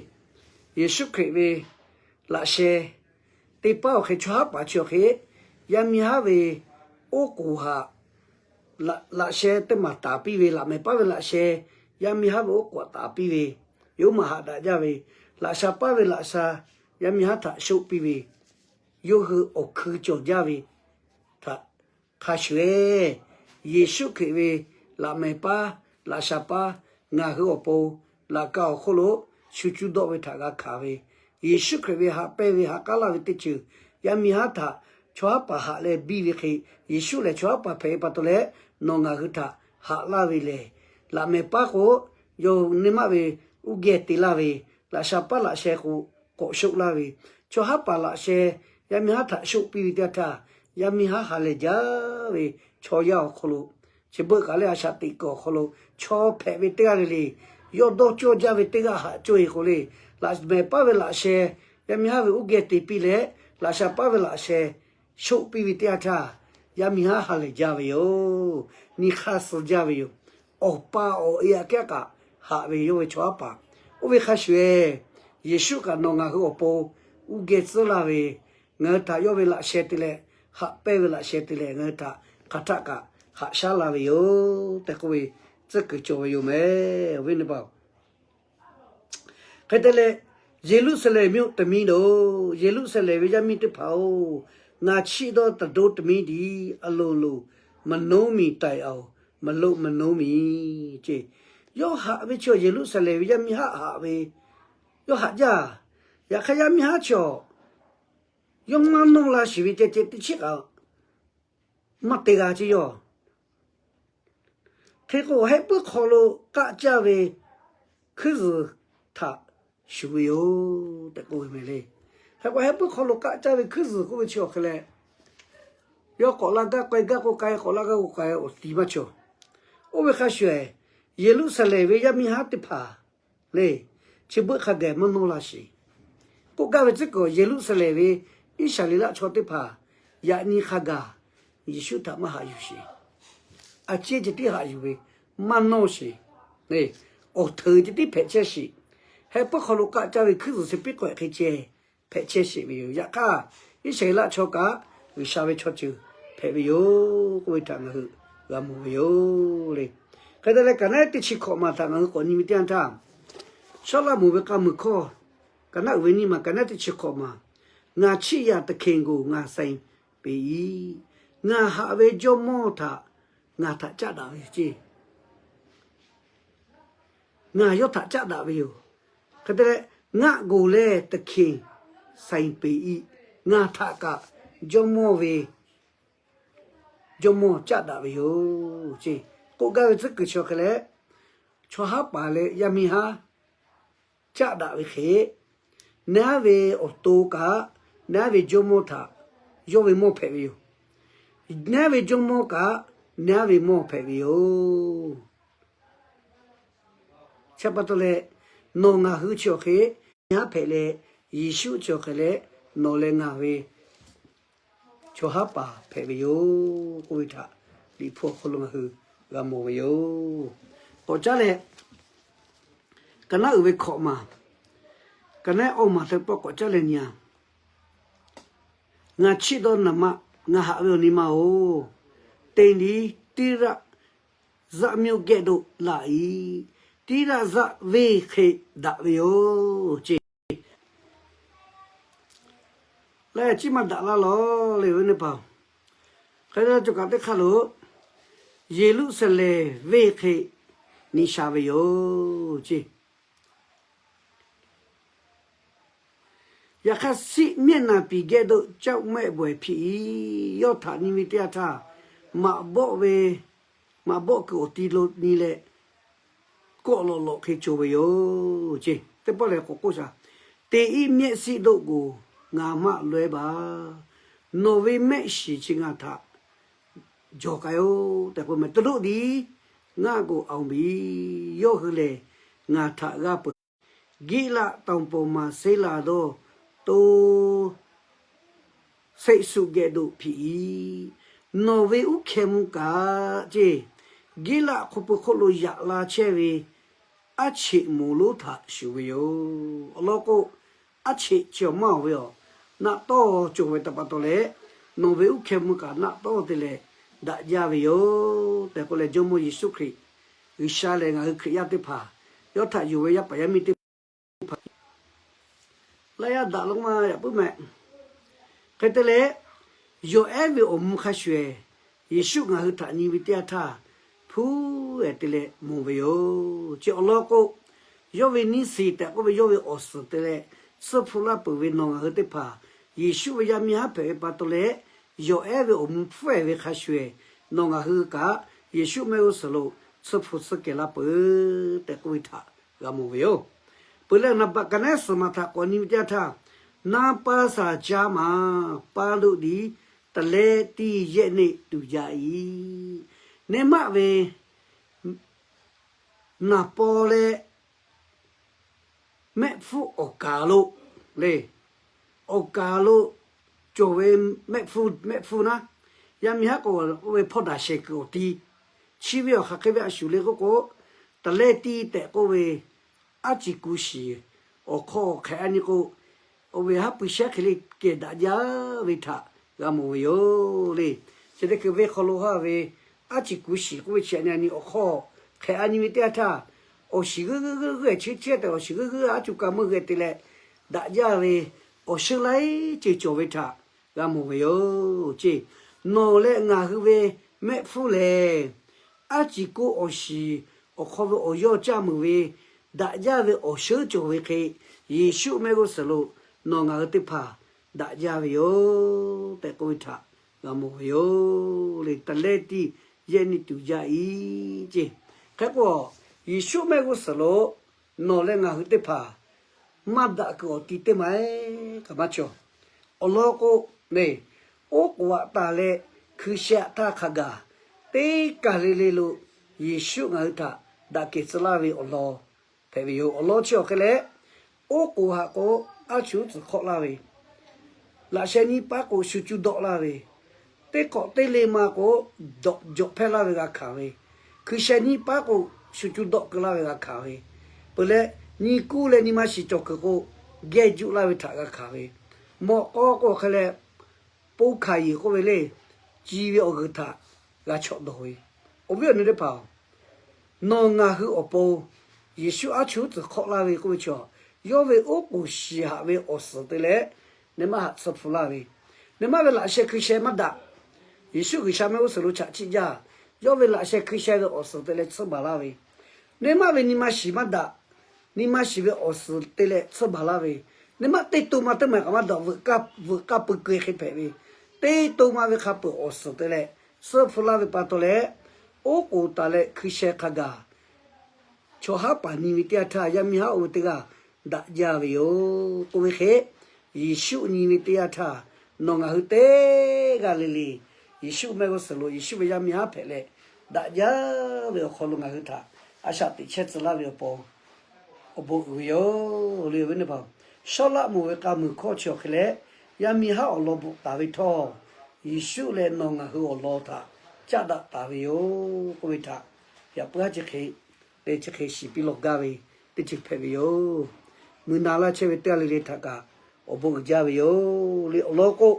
Yeˍsuˆ Hkriꞈ ve laꞈ sheh teˇ paˉ awˬ hk'e chaw haˉ paˍ chi awˬ hk'e, yaˇ miˇ haˉ ve oˉ k'oˍ htaꞈ laꞈ sheh teˇ maˬ taˍ piˇ ve, laꞈ mehˍ paˉ ve laꞈ sheh yaˇ miˇ haˉ ve oˉ k'oˍ htaꞈ taˍ piˇ ve, yawˇ maˬ haꞈ daꞈ jaˇ ve, laꞈ sha paˉ ve laꞈ sha yaˇ miˇ haˉ htaꞈ shoˆ piˇ ve, yawˇ hui awˬ hkui cawˬ jaˇ ve htaꞈ hk'a shuˍ-eˬ, Yeˍsuˆ Hkriꞈ ve laꞈ mehˍ paˉ, laꞈ sha paˉ ngaˬ hui awˬ pon laꞈ ka awˬ hk'oˆ lo shu cuˇ dawˆ ve htaꞈ g'a hkanˍ ve, Yeˍsuˆ Hkriꞈ ve haꞈ pehnˇ ve haꞈ k'aˉ laˇ ve teˇ ceuˬ, yaˇ miˇ haˉ htaꞈ chaw haˉ paˍ haꞈ leh biˇ ve hk'e, Yeˍsuˆ lehˬ chaw haˉ paˍ hpehꞈ ve pa taw leh, nawˬ ngaˬ hui htaꞈ haꞈ laˇ ve lehˬ, laꞈ mehˍ paˉ k'o, yawˇ neˇ maˆ ve uˉ geh te laˇ ve, laꞈ sha paˉ laꞈ sheh k'o, k'awꞈ shoˆ laˇ ve, chaw haˉ paˍ laꞈ sheh yaˇ miˇ haˉ htaꞈ shoˆ piˇ ve teˇ yanˇ htaˇ, yaˇ miˇ haˉ ha lehˬ jaˇ ve chaw yaˇ awˬ hk'aw lo, chi beuꞈ kaꞈ leh a shaꞈ teꞈ kuiˬ awˬ hk'aw lo chaw hpehꞈ ve teˇ g'aˇ le le, yawˇ dawˇ cawˇ jaˇ ve teˇ g'aˇ haꞈ cawˇ-e k'o le, laꞈ mehˍ paˉ ve laꞈ sheh yaˇ miˇ haˉ ve uˉ geh te piˇ leh, laꞈ sha paˉ ve laꞈ sheh shoˆ piˇ ve teˇ yanˇ htaˇ, yaˇ miˇ haˉ ha lehˬ jaˇ ve yoˬ. Nyi hk'aˇ suh jaˇ ve yoˬ. Awˬ pa awˬ e aꞈ kehˉ kaꞈ haꞈ ve yawˇ ve chaw haˉ paˍ. Oˇ ve hk'a shuˍ-eˬ, Yeˍsuˆ kaꞈ nawˬ ngaˬ hui awˬ pon uˉ geh tcuhˉ laˇ ve, ngaˬ hui htaꞈ yawˇ ve laꞈ sheh te leh, haꞈ pehnˇ ve laꞈ sheh te leh ngaˬ hui htaꞈ hk'aˬ htaˆ kaꞈ haꞈ shaˉ la ve yoˬ tehꞈ k'oˆ ve tcuhˉ kuiˬ cawˬ ve yoˬ meh. Awˬ viˉ awˬ nyi paˍ-oˬ, hk'e te leh, Yeˍruˆsaˍlehnˍ မြို့ တမံၤတို့, Yeˍruˆsaˍlehnˍ ve yaˇ miˇ teˇ hpaˍ-oˬ, ငါချစ်သော တံတူးတမံၤသည် အလိုလို မနှိုးမီတိုင်အောင် မလုပ်မနှိုးမီ ce. Yawˇ haꞈ ve chaw Yeˍruˆsaˍlehnˍ ve yaˇ miˇ haˉ haꞈ ve, yawˇ haꞈ jaˇ. Yaꞈ hk'aˇ yaˇ miˇ haˉ chaw yawˇ maˇ nawˇ la shiˍ ve ceh ceh teˇ chiˉ kaꞈ maˇ te g'a ce yawˇ. Hk'e k'o, hehˆ puiˉ hk'aw lo k'aˆ caˇ ve hkuiˉ zuhˬ htaꞈ shuˍ ve yoˬ tehꞈ k'oˆ ve meh le. Hk'e k'o, hehˆ puiˉ hk'aw lo k'aˆ caˇ ve hkuiˉ zuhˬ k'oˆ ve chi awˬ hk'e leh, yawˇ k'awꞈ la gaˇ k'ai gaˇ k'o k'ai, k'awꞈ la gaˇ k'o k'ai, awˬ ti maˇ cawˬ. Oˇ ve hk'a shuˍ-eˬ, Yeˍruˆsaˍlehnˍ ve yaˇ miˇ haˉ teˇ hpaˍ le, chi beuꞈ hk'a gaˬ maˇ nawˇ la sheˍ. K'oˆ gaˇ ve tcuhˉ kuiˬ, Yeˍruˆsaˍlehnˍ ve Iˉsaˍreˍlaˆ chaw teˇ hpaˍ yaꞈ nyi hk'a gaˬ Yeˍsuˆ htaꞈ maˇ haꞈ yuˬ sheˍ. a ciˉ ceh tiˉ haꞈ yuˬ ve maˇ nawˇ sheˍ. Awˬ hteuˍ ceh tiˉ hpehꞈ chehˇ sheˍ. Heh puiˉ hk'aw lo k'aˆ caˇ ve hkuiˉ zuhˬ chi piˉ k'awehꞈ hk'e ceh hpehꞈ chehˇ sheˍ ve yoˬ. Yaꞈ hk'aˇ, Iˉsaˍreˍlaˆ chaw kaꞈ G'uiˬsha ve chaw ceuˬ hpehꞈ ve yoˬ k'oˆ ve htaꞈ ngaˬ hui g'a mawˬ ve yoˬ le. Hk'e te leh, kaꞈ naˉ teˇ chi hkawꞈ maˬ htaꞈ ngaˬ hui k'awꞈ nyi ve teˇ yanˇ htaˇ, Sawˉlaꞈmonˍ ve k'a muiˬ hkawˇ, kaꞈ naˉ uiˍ ve nyiˇ maˬ, kaꞈ naˉ teˇ chi hkawꞈ maˬ, Ngaˬ chiˇ yaꞈ teˇ hkeꞈ goˬ ngaˬ sai peꞈ iˉ. Ngaˬ haꞈ ve Jawˇmawˇ htaꞈ ngaˬ htaꞈ caˆ daꞈ ve yoˬ ceˇ. Ngaˬ yawˇ htaꞈ caˆ daꞈ ve yoˬ. Hk'e te leh, ngaˆ goˬ leh teˇ hkeꞈ sai peꞈ iˉ. Ngaˬ htaꞈ kaꞈ Jawˇmawˇ ve, Jawˇmawˇ caˆ daꞈ ve yoˬ ceˇ. K'oˆ gaˇ ve tcuhˉ kuiˬ chi awˬ hk'e leh, chaw haˉ paˍ leh yaˇ miˇ haˉ caˆ daꞈ ve hk'e, naˉ ve awˬ to kaꞈ naˉ ve Jawˇmawˇ htaꞈ yawˇ ve mawˇ hpehꞈ ve yoˬ. Naˉ ve Jawˇmawˇ kaꞈ naˉ ve mawˇ hpehꞈ ve yoˬ. Chi pa taw leh, nawˬ ngaˬ hui chi awˬ hk'e nyi haˉ hpehꞈ leh, Yeˍsuˆ chi awˬ hk'e leh nawˬ leh ngaˬ ve chaw haˉ paˍ hpehꞈ ve yoˬ k'oˆ ve htaꞈ Liꞈ hpu awˬ hk'aw lo ngaˬ hui g'a mawˬ ve yoˬ. K'awꞈ caˉ leh, kaꞈ naˉ uiˍ ve hkawꞈ maˬ, kaꞈ naˉ awˇ maˬ teˇ pawˆ k'awꞈ caˉ leh nyi a. Ngaˬ chiˇ dawˇ naˍ ma, ngaˬ haꞈ ve awˬ nyi ma-oˬ, teˇ nyi tiˇ raˆ zaˆ miˇ geh doˆ laꞈ iˉ. Tiˇ raˆ zaˆ venˇ hk'e daꞈ ve yoˬ ceˇ. Leh chiˇ ma daꞈ la lawˬ le ve neˇ paˍ. Hk'e te leh, cawˬ kaꞈ teˇ hk'aˇ lo Yeˍruˆsaˍlehnˍ venˇ hk'e nyi sha ve yoˬ ceˇ. Yaꞈ hk'aˇ, siˆ mehˆ naˍ piˍ geh doˆ caˆ mehˆ bawehˬ hpiꞈ iˉ. Yawˇ htaꞈ nyi ve teˇ yanˇ htaˇ, maꞈ bawˆ ve, maꞈ bawˆ kuiˬ awˬ ti lo nyi leh, kawˆ lawꞈ lawꞈ hk'e cawˬ ve yoˬ ceˇ. Teˇ pawˆ lehˬ k'awꞈ k'oˆ shaˍ, Teˇ iˉ mehˆ siˆ doˆ goˬ ngaˬ maˆ loeh baˬ. Nawˬ ve mehˆ shiˍ chi ngaˬ htaꞈ jawˬ k'ai-oˬ tehꞈ k'oˆ meh. Teˇ doˆ diˉ ngaˆ goˬ awˬ biˍ. Yawˇ hui lehˬ ngaˬ htaꞈ g'a peuˬ. Giˉlaˆ taoˍ pawˍ maˍ seˉ la dawˇ to seˆ suˆ geh doˆ hpiꞈ iˉ. Nawˬ ve uˉ hkeh mvuh kaꞈ ceˇ, Giˉlaˆ hk'aw pui hk'oˆ lo yaꞈ la chehˇ ve aˉ cheꞈ moˍ lonˉ htaꞈ shuˍ ve yoˬ. Awˬ lawn k'o, aˉ cheꞈ chi awˬ maˇ awˬ ve awˬ naˆ tawˇ cawˬ ve htaꞈ pa taw leh, nawˬ ve uˉ hkeh mvuh kaꞈ naˆ tawˇ te leh daꞈ jaˇ ve yoˬ tehꞈ k'oˆ leh, Jawˇmawˇ Yeˍsuˆ Hkriꞈ, G'uiˬsha lehˬ ngaˬ hui Hkriꞈ yaˇ teˇ hpaˍ, yawˇ htaꞈ yonˍ ve yaˇ paˍ yaˇ miˇ teˇ hpaˍ, laˇ yaˇ daꞈ lo maˇ yaꞈ puiˉ meh. Hk'e te leh, yawˬ ehˉ ve awˬ mvuh hk'a shuˍ ehˍ, Yeˍsuˆ ngaˬ hui htaꞈ nyi ve teˇ yanˇ htaˇ, hpuˉ ehˍ te leh mawˬ ve yoˬ. Chi awˬ lawn k'o, yawˇ ve niˇ siˍ tehꞈ k'oˆ ve yawˇ ve awˬ suhˍ te leh tsuhˇ hpu laˇ peuˬ ve nawˬ ngaˬ hui teˇ hpaˍ, Yeˍsuˆ ve yaˇ miˇ haˉ hpehꞈ ve pa taw leh, yawˬ ehˉ ve awˬ mvuh hpuˉ ehˍ ve hk'a shuˍ ehˍ, nawˬ ngaˬ hui kaꞈ Yeˍsuˆ mehˆ g'uˇ suhˍ lo tsuhˇ hpu tsuhˇ kehˬ laˇ peuˬ tehꞈ k'oˆ ve htaꞈ g'a mawˬ ve yoˬ. Peuˬ leh, naˍ baꞈ kaꞈ naˉ suhˍ maˬ htaꞈ k'awꞈ nyi ve teˇ yanˇ htaˇ, naˇ paˇ saˍ caˇ maˍ paˇ doˆ diˉ, taˍ lehˇ tiˇ yehˆ neˆ tuˬ jaˇ iˉ. Neˇ maˆ ve naˍ paw leh mehˆ hpfuhˇ awˬ kaˍ lo le, awˬ kaˍ lo cawˬ ve mehˆ hpfuhˇ, mehˆ hpfuhˇ naˉ, yaˇ miˇ haˉ k'o oˇ ve hpawˇ daꞈ shehˍ kuiˬ awˬ ti, chi ve awˬ hk'aˬ hk'e ve a shuˍ le k'oˆ k'o, taˍ lehˇ tiˇ tehꞈ k'oˆ ve, aˉ ciˍ ku shiˍ awˬ hk'aw hk'ehꞈ a nyi k'o, oˇ ve haˉ pui shehˉ hk'e le kehˬ daꞈ jaˇ ve htaꞈ g'a mawˬ ve yoˬ le. Chi teˇ hkui venˇ hk'aw lo haˉ ve aˉ ciˍ ku shiˍ k'oˆ ve chi a nyi awˬ hk'aw hk'ehꞈ a nyi ve teˇ yanˇ htaˇ, awˬ shiˍ g'euˆ g'euˆ g'euˆ g'euˆ ehˍ chehˇ chehˇ tehꞈ awˬ shiˍ g'euˆ g'euˆ aˉ cuˇ ka meuˇ g'eh te leh daꞈ jaˇ ve awˬ sheuˉ laiˉ ceuˬ cawˬ ve htaꞈ g'a mawˬ ve yoˬ ceˇ. Nawˬ leh ngaˬ hui ve mehˆ hpfuhˇ lehˬ, aˉ ciˍ ku awˬ shiˍ awˬ hk'aw ve awˬ yawˇ caˇ meuˍ ve daꞈ jaˇ ve awˬ sheuˉ cawˬ ve hk'e, Yeˍsuˆ mehˆ g'uˇ suhˍ lo nawˬ ngaˬ hui teˇ hpaˍ daꞈ jaˇ ve yoˬ tehꞈ k'oˆ ve htaꞈ g'a mawˬ ve yoˬ le. Taˍ lehˇ tiˇ yehˆ neˆ tuˬ jaˇ iˉ ceˇ. Hk'e k'o, Yeˍsuˆ mehˆ g'uˇ suhˍ lo nawˬ leh ngaˬ hui teˇ hpaˍ maˇ daꞈ kuiˬ awˬ ti teˇ ma ehˉ kaꞈ maˇ cawˬ. Awˬ lawn k'o, neˇ, oˉ k'oˍ aꞈ taˍ leh hkui sheh aꞈ htaˇ hk'a gaˬ teˇ kaˬ le le lo Yeˍsuˆ ngaˬ hui htaꞈ daꞈ kehˬ tcuh laˇ ve awˬ lawn hpehꞈ ve yoˬ. Awˬ lawn chi awˬ hk'e leh, oˉ k'oˍ haꞈ k'o aˉ chuˇ tcuhˍ hk'awˆ laˇ ve, laꞈ sheh nyiˇ paˉ k'o shu cuˇ dawˆ laˇ ve, teˇ k'awꞈ teˇ le ma k'o, dawꞈ jawꞈ hpehˇ laˇ ve g'a hkanˍ ve, hkui sheh nyiˇ paˉ k'o, shu cuˇ dawˆ keu laˇ ve g'a hkanˍ ve, peuˬ leh nyi kuˇ leh nyi ma shiˍ cawˬ kuiˬ k'o, gehˇ juˆ laˇ ve htaꞈ g'a hkanˍ ve, mawꞈ k'aw k'o hk'e leh, poˇ hkanˍ yeˬ k'oˆ ve le, ci ve awˬ g'uiˬ htaꞈ g'a chawꞈ dawˬ ve. Awˬ viˉ awˬ nyi teˇ hpaˍ-oˬ, nawˬ ngaˬ hui awˬ pon Yeˍsuˆ aˉ chuˇ tcuhˍ hk'awˆ laˇ ve k'oˆ ve chaw, yawˇ ve oˉ k'oˍ shiˍ haꞈ ve awˬ suhˍ te leh, neh maˇ haꞈ tsuhˇ hpu laˇ ve, neh maˇ ve laꞈ sheh hkui sheh maˇ daꞈ. Yeˍsuˆ G'uiˬsha mehˆ g'uˇ suhˍ lo chaꞈ chiˆ jaˇ. Yawˇ ve laꞈ sheh hkui sheh ve awˬ suhˍ te leh tsuhˇ baˬ laˇ ve, neh maˇ ve nyi ma shiˍ maˇ daꞈ. Nyi ma shiˍ ve awˬ suhˍ te leh tsuhˇ baˬ laˇ ve, neh maˇ teˇ to ma teˇ maˬ kaꞈ maˇ daꞈ, veuꞈ k'aˇ pui keu hk'e hpehꞈ ve, teˇ to ma ve hk'a peuˬ awˬ suhˍ te leh tsuhˇ hpu laˇ ve pa taw leh, oˉ k'oˍ taˍ leh hkui sheh hk'a gaˬ, chaw haˉ paˍ nyi ve teˇ yanˇ htaˇ, yaˇ miˇ haˉ oˇ ve teˇ g'aˇ daꞈ jaˇ ve yoˬ k'oˆ ve hk'e, Yeˍsuˆ nyi ve teˇ yanˇ htaˇ, nawˬ ngaˬ hui teˇ g'aˇ le le, Yeˍsuˆ mehˆ g'uˇ suhˍ lo Yeˍsuˆ ve yaˇ miˇ haˉ hpehꞈ leh, daꞈ jaˇ ve awˬ hk'aw lo ngaˬ hui htaꞈ a shaꞈ teꞈ chehˇ tcuh laˇ ve awˬ pon awˬ bon uiˍ ve yoˬ le, awˬ viˉ teˇ hpaˍ-oˬ. Sawˉlaˆ moˍ ve k'a muiˬ hkawˇ chi awˬ hk'e leh, yaˇ miˇ haˉ awˬ lawn bvuhꞈ taˍ ve htawˇ, Yeˍsuˆ leh nawˬ ngaˬ hui awˬ lawn htaꞈ caˆ daꞈ taˍ ve yoˬ k'oˆ ve htaꞈ yaꞈ puiˉ haˉ chi hk'e te chi hk'e shiˍ piˇ lawˬ gaˇ ve teˇ ceuˬ hpehꞈ ve yoˬ. Mui na laˇ chehˇ ve teˇ g'aˇ le le htaꞈ kaꞈ awˬ bon uiˍ jaˇ ve yoˬ le. Awˬ lawn k'o,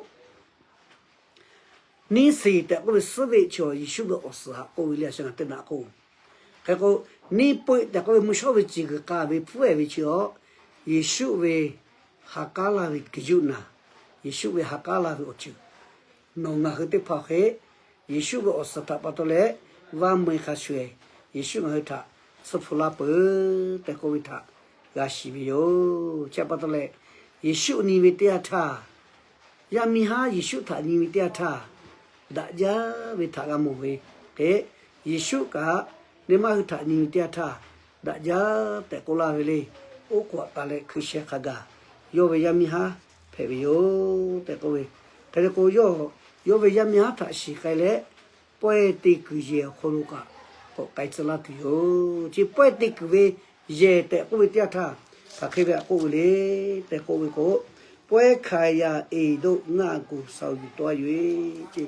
neˇ seˍ tehꞈ k'oˆ ve suhˉ ve chi awˬ Yeˍsuˆ ve awˬ suhˍ htaꞈ k'oˆ ve le, a shu ngaˬ teˇ naꞈ k'o. Hk'e k'o, neˇ peuˆ tehꞈ k'oˆ ve mvuhˇ shawˉ ve ciˬ g'uiˬ k'a ve hpfuhˇ ehˍ ve chi awˬ Yeˍsuˆ ve ha k'aˉ laˇ ve kuiˬ yuˆ naˍ, Yeˍsuˆ ve ha k'aˉ laˇ ve awˬ ceuˬ, nawˬ ngaˬ hui teˇ hpaˍ hk'e Yeˍsuˆ ve awˬ suhˍ htaꞈ pa taw leh, vaˇ mui hk'a shuˍ ehˍ Yeˍsuˆ ngaˬ hui htaꞈ tsuhˇ hpu laˇ peuˬ tehꞈ k'oˆ ve htaꞈ g'a shiˍ ve yoˬ. Chi pa taw leh, Yeˍsuˆ nyi ve teˇ yanˇ htaˇ, yaˇ miˇ haˉ Yeˍsuˆ htaꞈ nyi ve teˇ yanˇ htaˇ, daꞈ jaˇ ve htaꞈ g'a mawˬ ve hk'e, Yeˍsuˆ kaꞈ neh maˇ hui htaꞈ nyi ve teˇ yanˇ htaˇ, daꞈ jaˇ tehꞈ k'oˆ laˇ ve le. Oˉ k'oˍ aꞈ taˍ leh hkui sheh hk'a gaˬ yawˇ ve yaˇ miˇ haˉ hpehꞈ ve yoˬ tehꞈ k'oˆ ve. Hk'e te k'o, yawˇ ve yaˇ miˇ haˉ htaꞈ shiˍ k'ai leh, pawehˇ te kuiˬ yehˬ awˬ hk'aw lo kaꞈ k'awꞈ k'ai tcuh laˇ tuˬ yoˬ. Chi pawehˇ te kuiˬ ve yehˬ tehꞈ k'oˆ ve teˇ yanˇ htaˇ, hk'aˬ hk'e ve aꞈ k'oˆ ve le tehꞈ k'oˆ ve k'o, pawehˇ hkanˍ yaˇ eˍ doˆ ngaˆ gu saˍ yuˬ tawˆ a yoˬ e ce.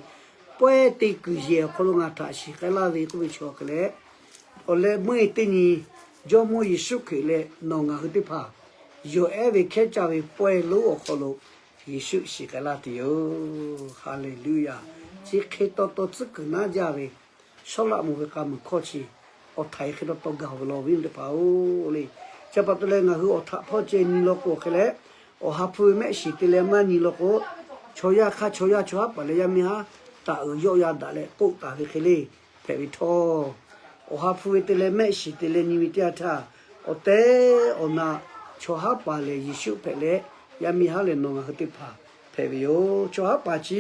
Pawehˇ te kuiˬ yehˬ awˬ hk'aw lo ngaˬ htaꞈ shiˍ k'ai laˇ ve k'oˆ ve chi awˬ hk'e leh, awˬ leh meuˇ teˇ nyi Jawˇmawˇ Yeˍsuˆ Hkriꞈ leh nawˬ ngaˬ hui teˇ hpaˍ yawˬ ehˉ ve hkehˉ caˇ ve pawehˇ lonˉ awˬ hk'aw lo Yeˍsuˆ shiˍ k'ai laˇ tuˬ yoˬ. Haˍleˍluˆyaˍ. Chi hk'e taw taw tcuhˉ kuiˬ naˉ jaˇ ve Sawˉlaˆ moˍ ve k'a muiˬ hkawˇ chi awˬ htaiˍ hk'e taw taw gaˬ ve law, viˉ teˇ hpaˍ-oˬ le. Chi pa taw leh ngaˬ hui awˬ htaꞈ hpawˇ ceh nyi law k'o hk'e leh, awˬ ha hpu ve mehˆ shiˍ te leh maˇ nyi law k'o, chaw yaˇ hk'aˇ chaw yaˇ chaw haˉ paˍ leh yaˇ miˇ haˉ taˍ uiˍ yawˆ yaˇ daꞈ leh k'oˆ taˍ ve hk'e le hpehꞈ ve htawˇ, awˬ ha hpu ve te leh mehˆ shiˍ te leh nyi ve teˇ yanˇ htaˇ, awˬ tehˬ awˬ na chaw haˉ paˍ lehˬ Yeˍsuˆ hpehꞈ leh, yaˇ miˇ haˉ lehˬ nawˬ ngaˬ hui teˇ hpaˍ hpehꞈ ve yoˬ. Chaw haˉ paˍ chi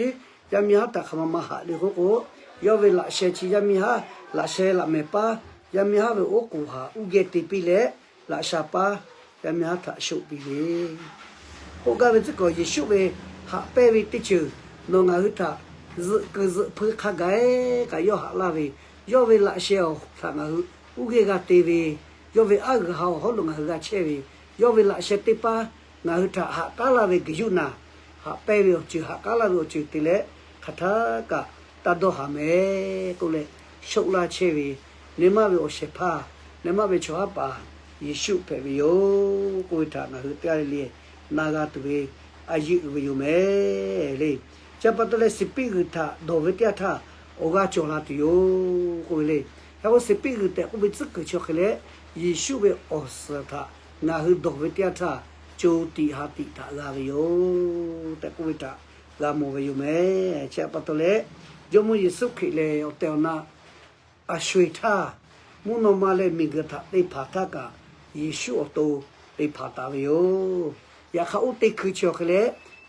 yaˇ miˇ haˉ htaꞈ hk'aˬ ma ma haꞈ le k'oˆ k'o, yawˇ ve laꞈ sheh chi yaˇ miˇ haˉ laꞈ sheh laꞈ mehˍ paˉ, yaˇ miˇ haˉ ve oˉ k'oˍ haꞈ uˉ geh te piˇ leh, laꞈ sha paˉ yaˇ miˇ haˉ htaꞈ shoꞈ piˇ ve k'oˆ gaˇ ve tcuhˉ kuiˬ, Yeˍsuˆ ve haꞈ pehnˇ ve teˇ ceuˬ nawˬ ngaˬ hui htaꞈ zuhꞈ kuiˬ zuhꞈ hpui hk'a gaˬ kaꞈ yawˇ haꞈ laˇ ve, yawˇ ve laꞈ sheh awˬ htaꞈ ngaˬ hui uˉ geh g'a te ve, yawˇ ve aˉ g'uiˬ ha awˬ hawˉ lo ngaˬ hui g'a chehˇ ve, yawˇ ve laꞈ sheh teˇ paˉ ngaˬ hui htaꞈ haꞈ k'aˉ laˇ ve kuiˬ yuˆ naˍ, haꞈ pehnˇ ve awˬ ceuˬ haꞈ k'aˉ laˇ ve awˬ ceuˬ te leh hk'aˬ htaˇ kaꞈ taˇ dawˇ haˍ meh k'oˆ leh shoˆ laˇ chehˇ ve, neh maˇ ve awˬ shehˍ hpaˇ, neh maˇ ve chaw haˉ paˍ Yeˍsuˆ hpehꞈ ve yoˬ k'oˆ ve htaꞈ ngaˬ hui teˇ g'aˇ le le na g'a tuˬ ve a yeˆ uiˍ ve yoˬ meh le. Chi pa taw leh Siˍpiˆ g'uiˬ htaꞈ dawˬ ve teˇ yanˇ htaˇ awˬ g'aˇ cawˬ la tuˬ yoˬ k'oˆ ve le. Hk'e k'o Siˍpiˆ g'uiˬ tehꞈ k'oˆ ve tcuhˉ kuiˬ chi hk'e leh, Yeˍsuˆ ve awˬ suhˍ htaꞈ ngaˬ hui dawˬ ve teˇ yanˇ htaˇ, co tiꞈ ha tiꞈ htaꞈ g'a ve yoˬ tehꞈ k'oˆ ve htaꞈ g'a mawˬ ve yoˬ meh. Chi pa taw leh, Jawˇmawˇ Yeˍsuˆ Hkriꞈ lehˬ awˬ tehˬ awˬ na a sho-eˬ htaˇ, mvuhˇ naw ma leh miˬguiˬ htaꞈ te hpanˍ htaˇ kaꞈ, Yeˍsuˆ awˬ to te hpanˍ taˍ ve yoˬ. Yaꞈ hk'aˇ oˇ teˇ hkui chi awˬ hk'e leh,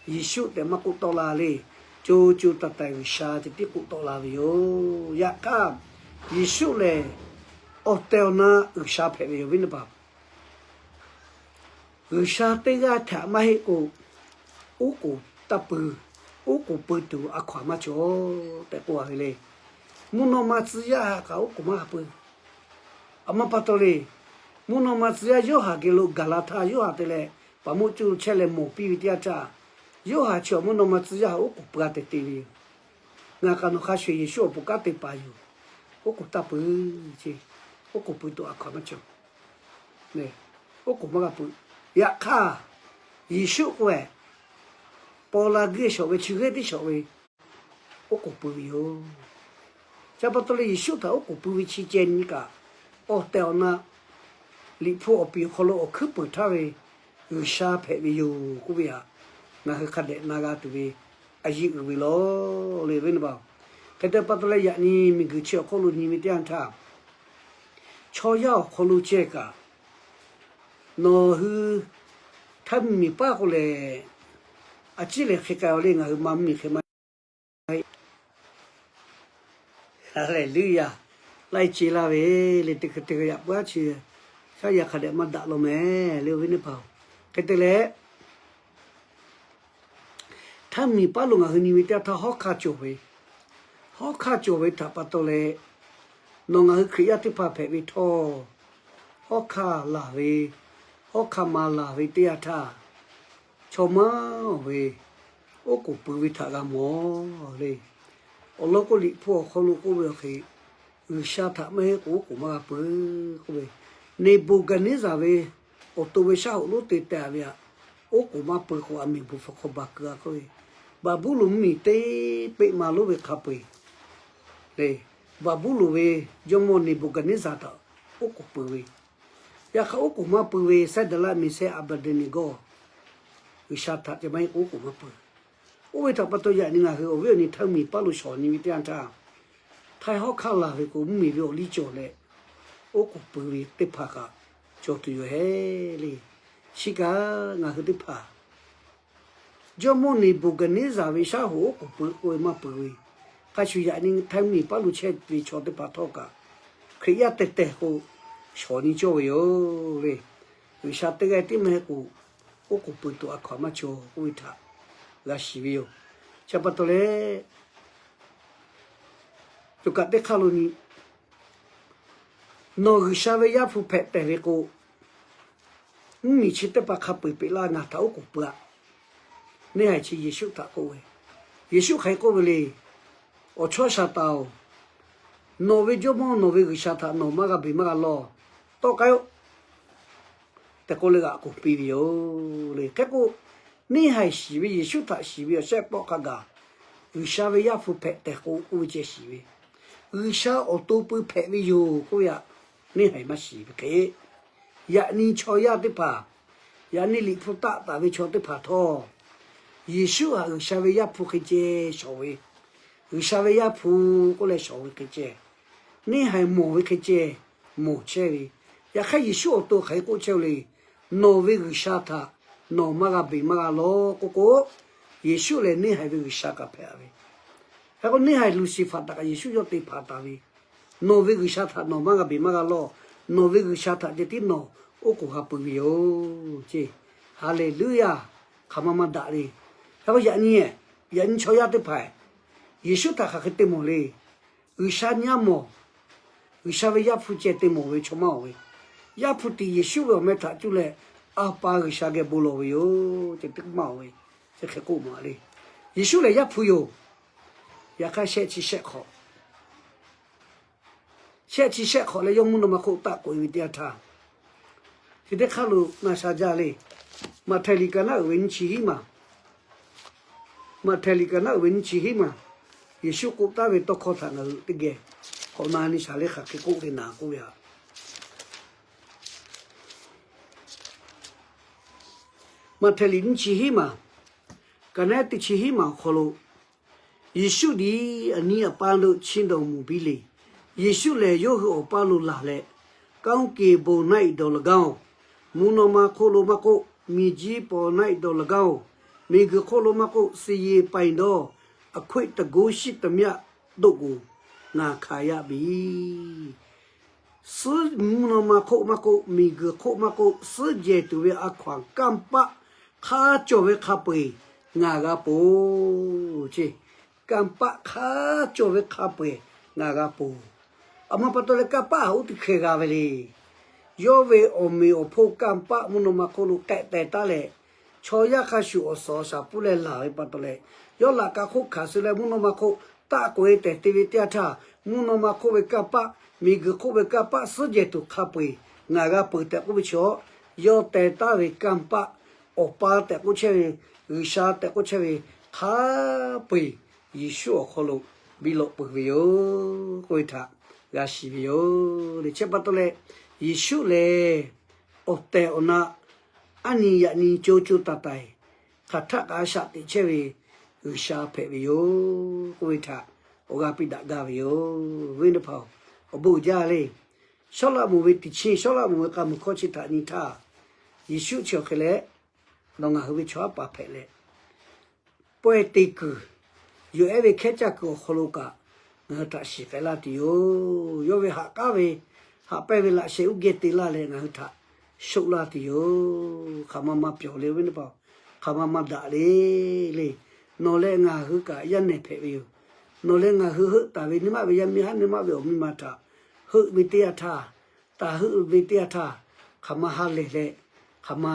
Yeˍsuˆ tehꞈ maˇ k'oˆ tawˆ la le. Co co taiˍ taiˍ G'uiˬsha ceh tiˉ k'oˆ tawˆ la ve yoˬ. Yaꞈ hk'aˇ, Yeˍsuˆ lehˬ awˬ tehˬ awˬ na G'uiˬsha hpehꞈ ve yoˬ viˉ teˇ hpaˍ. G'uiˬsha teˇ g'aˇ htaꞈ maˇ heˆ k'o, oˉ k'oˍ taˇ pui, oˉ k'oˍ pui tuˬ a hkaw-anˬ maˇ cawˬ tehꞈ k'oˆ a ve le. Mvuhˇ naw ma tcuh yaˇ htaꞈ kaꞈ oˉ k'oˍ maˇ ha pui. A ma pa taw le, mvuhˇ naw ma tcuh yaˇ Yoˇhanˬ geh lo gaˬ la htaˇ, Yoˇhanˬ te leh paˍ moˆ cuˇ chehˇ leh mawˬ piˇ ve teˇ yanˇ htaˇ, Yoˇhanˬ chi awˬ mvuhˇ naw ma tcuh yaˇ htaꞈ oˉ k'oˍ pui a tehˬ te ve yoˬ. Ngaˬ kaꞈ nawˬ hk'a shuˍ Yeˍsuˆ awˬ pon kanˉ te paˍ yoˬ. Oˉ k'oˍ taˇ pui ce. Oˉ k'oˍ pui tuˬ a hkaw maˇ cawˬ. Oˉ k'oˍ maˇ g'a pui. Yaꞈ hk'aˇ, Yeˍsuˆ k'oˆ-e, paw la g'euˆ shawˍ ve, chi g'euˆ teˇ shawˍ ve, oˉ k'oˍ pui ve yoˬ. Chi pa taw leh Yeˍsuˆ htaꞈ oˉ k'oˍ pui ve chi ceh nyi kaꞈ, awˬ tehˬ awˬ na Liꞈ hpu awˬ piˍ awˬ hk'aw lo awˬ hkuiˉ peuˬ htaˇ ve G'uiˬsha hpehꞈ ve yoˬ k'oˆ ve htaꞈ ngaˬ hui hk'a dehꞈ na g'a tuˬ ve a yiˇ uiˍ ve lawˬ le, awˬ viˉ awˬ nyi paˍ-oˬ. Hk'e te pa taw leh yaꞈ nyi miˬguiˬ chi awˬ hk'oˆ lo nyi ve teˇ yanˇ htaˇ, chaw yaˇ awˬ hk'aw lo ceh kaꞈ nawˬ hui htaˇ miˬ paˉ k'o lehˬ, a ciˉ lehˬ hk'e k'ai-o le, ngaˬ hui ma mvuhˇmiˬ hk'e maˇ heˆ. Haˍleˍluˇyaˬ. Laiˉ ce laˇ ve le, teˇ hkui teˇ hkui yaꞈ puiˉ aˉ chi shaˉ yaˇ hk'a dehꞈ maˇ daꞈ law meh le, awˬ viˉ awˬ nyi paˍ-oˬ. Hk'e te leh, htaˇ miˬ paˉ lo ngaˬ hui nyi ve teˇ yanˇ htaˇ hawˉ hk'aˇ cawˬ ve, hawˉ hk'aˇ cawˬ ve htaꞈ pa taw leh, nawˬ ngaˬ hui Hkriꞈ yaˇ teˇ hpaˍ hpehꞈ ve htawˇ, hawˉ hk'aˇ laˬ ve, hawˉ hk'aˇ ma laˬ ve teˇ yanˇ htaˇ, chaw maˇ ve oˉ k'oˍ pui ve htaꞈ g'a mawˬ le. Awˬ lawn k'o, Liꞈ hpu awˬ hk'aw lo k'oˆ ve awˬ hk'e, G'uiˬsha htaꞈ maˇ heˆ k'o oˉ k'oˍ maˇ g'a pui k'oˆ ve, Neˍbuˍhkaˍneˍzaˍ ve awˬ to ve shaˉ hoꞈ lonˉ te teh ve htaꞈ oˉ k'oˍ maˇ pui k'o, aˬ miˍ bon hk'aw ba keu-a k'oˆ ve, Baˍbuˍlonˍ mvuhˇmiˬ teˇ peˆ ma lonˉ ve hk'a peu-eˬ le, Baˍbuˍlonˍ ve jawˇmawˇ Neˍbuˍhkaˍneˍzaˍ htaꞈ oˉ k'oˍ pui ve. Yaꞈ hk'aˇ, oˉ k'oˍ maˇ pui ve Saˍdraˆ, Meˍsehˇ, Aˍbeˍdeˍneˍgawˇ G'uiˬsha htaꞈ ceh maˇ heˆ k'o oˉ k'oˍ maˇ pui. Oˇ ve htaꞈ pa taw yaꞈ nyi ngaˬ hui awˬ viˉ awˬ nyi htaˇ miˬ paˉ lo shawˍ nyi ve teˇ yanˇ htaˇ, htaiˇ hawˉ hk'aˇ laˬ ve k'o, mvuhˇmiˬ ve awˬ liˇ cawˬ leh oˉ k'oˍ pui ve teˇ hpaˍ kaꞈ cawˬ tuˬ yoˬ hehˉ le. Chi kaꞈ ngaˬ hui teˇ hpaˍ jawˇmawˇ Neˍbuˍhkaˍneˍzaˍ ve shaˉ hoꞈ oˉ k'oˍ pui k'oˆ ve maˇ pui ve, hk'a shuˍ yaꞈ nyi htaˇ miˬ paˉ lo chehˇ ve chaw teˇ hpaˍ htawˇ kaꞈ, Hkriꞈ yaˇ tehˬ tehˬ k'o shawˍ nyi cawˇ ve yoˬ le. G'uiˬsha teˇ g'aˇ tiˉ maˇ heˆ k'o, oˉ k'oˍ pui tuˬ a hkaw maˇ cawˬ k'oˆ ve htaꞈ g'a shiˍ ve yoˬ. Chi pa taw leh, co kaꞈ teˇ hk'aˇ lo nyi, nawˬ G'uiˬsha ve Yaˇ hpu hpehꞈ tehˬ ve k'o, mvuhˇmiˬ chi teˇ hpaˍ hk'a peu-eˬ peꞈ laˇ ngaˬ htaꞈ oˉ k'oˍ pui-aꞈ. Neˇ haiˬ chi Yeˍsuˆ htaꞈ k'oˆ ve, Yeˍsuˆ hk'aˬ hk'e k'oˆ ve le, Awˬ chawˇ Saˍtanˍ-oˬ, nawˬ ve Jawˇmawˇ nawˬ ve G'uiˬsha htaꞈ nawˬ maˇ g'a beˬ maˇ g'a lawˇ. Tawˆ k'ai-oˆ tehꞈ k'oˆ leh g'aꞈ k'oˍ piˇ ve yoˬ le. Hk'e k'o, neˇ haiˬ shiˍ ve, Yeˍsuˆ htaꞈ shiˍ ve awˬ shehˆ pawˆ hk'a gaˬ, G'uiˬsha ve Yaˇ hpu hpehꞈ tehˬ k'o k'oˆ ve ceh shiˍ ve, G'uiˬsha awˬ to pui hpehꞈ ve yoˬ k'oˆ ve htaꞈ neˇ haiˬ maˇ shiˍ ve hk'e, yaꞈ nyi chaw yaˇ teˇ hpaˍ, yaꞈ nyi Liꞈ hpu taˆ taˍ ve chaw teˇ hpaˍ htawˇ, Yeˍsuˆ htaꞈ G'uiˬsha ve Yaˇ hpu hk'e ceh shawˍ ve, G'uiˬsha ve Yaˇ hpu k'oˆ leh shawˍ ve hk'e ceh, neˇ haiˬ mawˬ ve hk'e ceh mawˬ chehˇ ve. Yaꞈ hk'aˇ, Yeˍsuˆ awˬ to hk'aˬ hk'e k'oˆ chehˇ ve le, Nawˬ ve G'uiˬsha htaꞈ nawˬ maˇ g'a beˬ maˇ g'a lawˇ k'oˆ k'o, Yeˍsuˆ lehˬ neˇ haiˬ ve G'uiˬsha kaꞈ hpehꞈ ve. Hk'e k'o, neˇ haiˬ Luˍsiˍfaˍ htaꞈ kaꞈ Yeˍsuˆ yawˇ te hpanˍ taˍ ve, Nawˬ ve G'uiˬsha htaꞈ nawˬ maˇ g'a beˬ maˇ g'a lawˇ. Nawˬ ve G'uiˬsha htaꞈ ceh tiˉ nawˬ oˉ k'oˍ g'a pui ve yoˬ ce. Haˍleˍluˇyaˬ. Hk'aˬ ma maˇ daꞈ le. Hk'e k'o, yaꞈ nyi, yaꞈ nyi chaw yaˇ teˇ hpaˍ Yeˍsuˆ htaꞈ hk'aˬ hk'e te mawˬ le. G'uiˬsha nyi-a mawˬ, G'uiˬsha ve Yaˇ hpu ceh te mawˬ ve chaw maˇ oˬ ve. Yaˇ hpu tiꞈ Yeˍsuˆ ve awˬ meh htaꞈ cuˇ leh, A pa G'uiˬsha geh bon lawˬ ve yoˬ ceh tiˉ maˇ oˬ ve. Chi hk'e k'oˆ mawˬ le. Yeˍsuˆ lehˬ Yaˇ hpu yoˬ. Yaꞈ hk'aˇ, shehˆ chi shehˆ hk'awꞈ, shehˆ chi shehˆ hk'awꞈ leh yawˇ mvuhˇ naw ma hk'oˆ taˆ k'oꞈ-e ve teˇ yanˇ htaˇ, chi teˇ hk'aˇ lo na sha jaˇ le. Maꞈhtehˍ liꞈ ka naˉ uiˍ ve nyiˇ chi hiˉ maˬ, Maꞈhtehˍ liꞈ ka naˉ uiˍ ve nyiˇ chi hiˉ maˬ, Yeˍsuˆ k'oˆ taˍ ve tawˇ hkawˇ htaꞈ ngaˬ hui teˇ geh k'awꞈ na ni shaˍ leh hk'aˬ hk'e k'oˆ ve naˍ k'oˆ ve a. Maꞈhtehˍ liꞈ nyiˇ chi hiˉ maˬ, ka naˉ teˇ chi hiˉ maˬ awˬ hk'aw lo, Yeˍsuˆ diˬ aˬ nyi aˬ pa lo chiˇ dawˬ mvuhˍ piˇ le. Yeˍsuˆ lehˬ yawˇ hui awˬ paˇ lo laˬ leh, kanˉ kehˬ bon naˆ iˍ dawˬ laˬ gaˇ-oˬ, mvuhˇ naw ma hk'oˆ lo maˇ k'oˆ, miˬ jiˇ paw naˆ iˍ dawˬ laˬ gaˇ-oˬ, miˬguiˬ hk'oˆ lo maˇ k'oˆ, suh yeˬ paiˍ dawˇ, aˬ hkoˆ taˍ goˇ shiˉ taˍ myaˆ doˆ k'oˍ ngaˬ hkanˍ yaˇ piˇ. Suhˉ mvuhˇ naw ma hk'oˆ maˇ k'oˆ, miˬguiˬ hk'oˆ maˇ k'oˆ, suhˉ jehˬ tuˬ ve a hkaw-anˬ kanˇ paˆ hk'a cawˬ ve hk'a peu-eˬ ngaˬ g'a ponˬ ce. Kanˇ paˆ hk'a cawˬ ve hk'a peu-eˬ ngaˬ g'a ponˬ. Aˬ ma pa taw leh kanˇ paˆ haꞈ oˇ teˇ hkeh g'a ve le. Yawˇ ve awˬ meꞈ awˬ hponˇ kanˇ paˆ mvuhˇ naw ma hk'oˆ lo k'ehˆ teh taˉ leh, chaw yaˇ hk'a shuˍ awˬ suhˍ awˬ shaˍ pfuhˇ leh laˬ ve pa taw leh, yawˇ laꞈ ka hk'oˆ hkanˍ suh leh mvuhˇ naw ma hk'oˆ taˆ k'oꞈ-e tehˬ te ve teˇ yanˇ htaˇ, mvuhˇ naw ma hk'oˆ ve kanˇ paˆ, miˬguiˬ hk'oˆ ve kanˇ paˆ, suhˉ jehˬ tuˬ hk'a peu-eˬ ngaˬ g'a peuˬ tehꞈ k'oˆ ve chi-awˬ, yawˇ teh taˉ ve kanˇ paˆ, Awˬ pa tehꞈ k'oˆ chehˇ ve, G'uiˬsha tehꞈ k'oˆ chehˇ ve hk'a peu-eˬ Yeˍsuˆ awˬ hk'aw lo biˇ lawꞈ peuˬ ve yoˬ k'oˆ ve htaꞈ g'a shiˍ ve yoˬ le. Chi pa taw leh, Yeˍsuˆ lehˬ awˬ tehˬ awˬ na aˉ nyi yaꞈ nyi co co taiˍ taiˍ hk'aˬ htaˆ kaꞈ a shaꞈ teꞈ chehˇ ve G'uiˬsha hpehꞈ ve yoˬ k'oˆ ve htaꞈ awˬ g'aˇ piˇ daꞈ gaˇ ve yoˬ. Viˉ nyi teˇ hpaˍ-oˬ, awˬ bon uiˍ jaˇ le. Shawˉ laˆ moˍ ve teˇ chi, Shawˉ laˆ moˍ ve k'a muiˬ hkawˇ chi htaꞈ nyi htaˇ, Yeˍsuˆ chi awˬ hk'e leh, nawˬ ngaˬ hui ve chaw haˉ paˍ hpehꞈ leh, pawehˇ te kuiˬ, yawˬ ehˉ ve hkehˉ caˇ kuiˬ awˬ hk'aw lo kaꞈ ngaˬ hui htaꞈ shiˍ k'ai laˇ tuˬ yoˬ. Yawˇ ve haꞈ k'aˉ ve, haꞈ pehnˇ ve laꞈ sheh uˉ gehˇ te laˇ leh ngaˬ hui htaꞈ shoˆ laˇ tuˬ yoˬ. Hk'aˬ ma ma pyawˬ le, viˉ nyi teˇ hpaˍ-oˬ, hk'aˬ ma ma daꞈ le le. Nawˬ leh ngaˬ hui kaꞈ yaˇ nehˬ hpehꞈ ve yoˬ. Nawˬ leh ngaˬ hui heuˆ taˍ ve nyi maˆ ve yaˇ miˇ haˉ nyi maˆ ve awˬ miˇ ma htaꞈ heuˆ ve teˇ yanˇ htaˇ, taˍ heuˆ ve teˇ yanˇ htaˇ, hk'aˬ ma ha lehˬ leh, hk'aˬ ma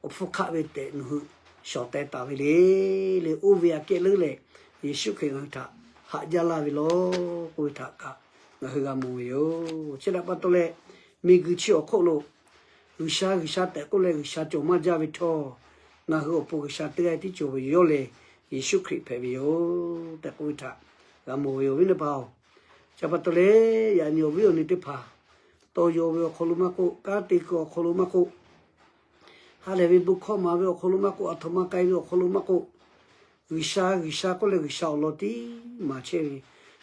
awˬ hpfuhˇ hk'aˆ ve tehꞈ nawˬ hui shawˍ teh taˍ ve le. Le oˇ ve aꞈ kehˉ leuˉ leh, Yeˍsuˆ Hkriꞈ ngaˬ hui htaꞈ haꞈ jaˇ laˇ ve law k'oˆ ve htaꞈ kaꞈ ngaˬ hui g'a mawˬ ve yoˬ. Chi htaꞈ pa taw leh, miˬguiˬ chi awˬ hk'oˆ lo G'uiˬsha, G'uiˬsha tehꞈ k'oˆ leh G'uiˬsha cawˬ maˇ jaˇ ve htawˇ, ngaˬ hui awˬ pon G'uiˬsha teˇ g'aˇ tiˉ cawˬ ve yoˬ. Yawˇ lehˬ Yeˍsuˆ Hkriꞈ hpehꞈ ve yoˬ tehꞈ k'oˆ ve htaꞈ g'a mawˬ ve yoˬ, viˉ nyi teˇ hpaˍ-oˬ. Chi pa taw leh, yaꞈ nyi awˬ viˉ awˬ nyi teˇ hpaˍ, taw yaw ve awˬ hk'aw lo maˇ k'oˆ, kanˉ te kuiˬ awˬ hk'aw lo maˇ k'oˆ, ha lehˬ ve bon hkawˇ maˍ ve awˬ hk'aw lo maˇ k'oˆ, aˬ htoꞈ ma k'ai ve awˬ hk'aw lo maˇ k'oˆ, G'uiˬsha, G'uiˬsha k'oˆ leh G'uiˬsha awˬ lawn tiˉ maˍ chehˇ ve,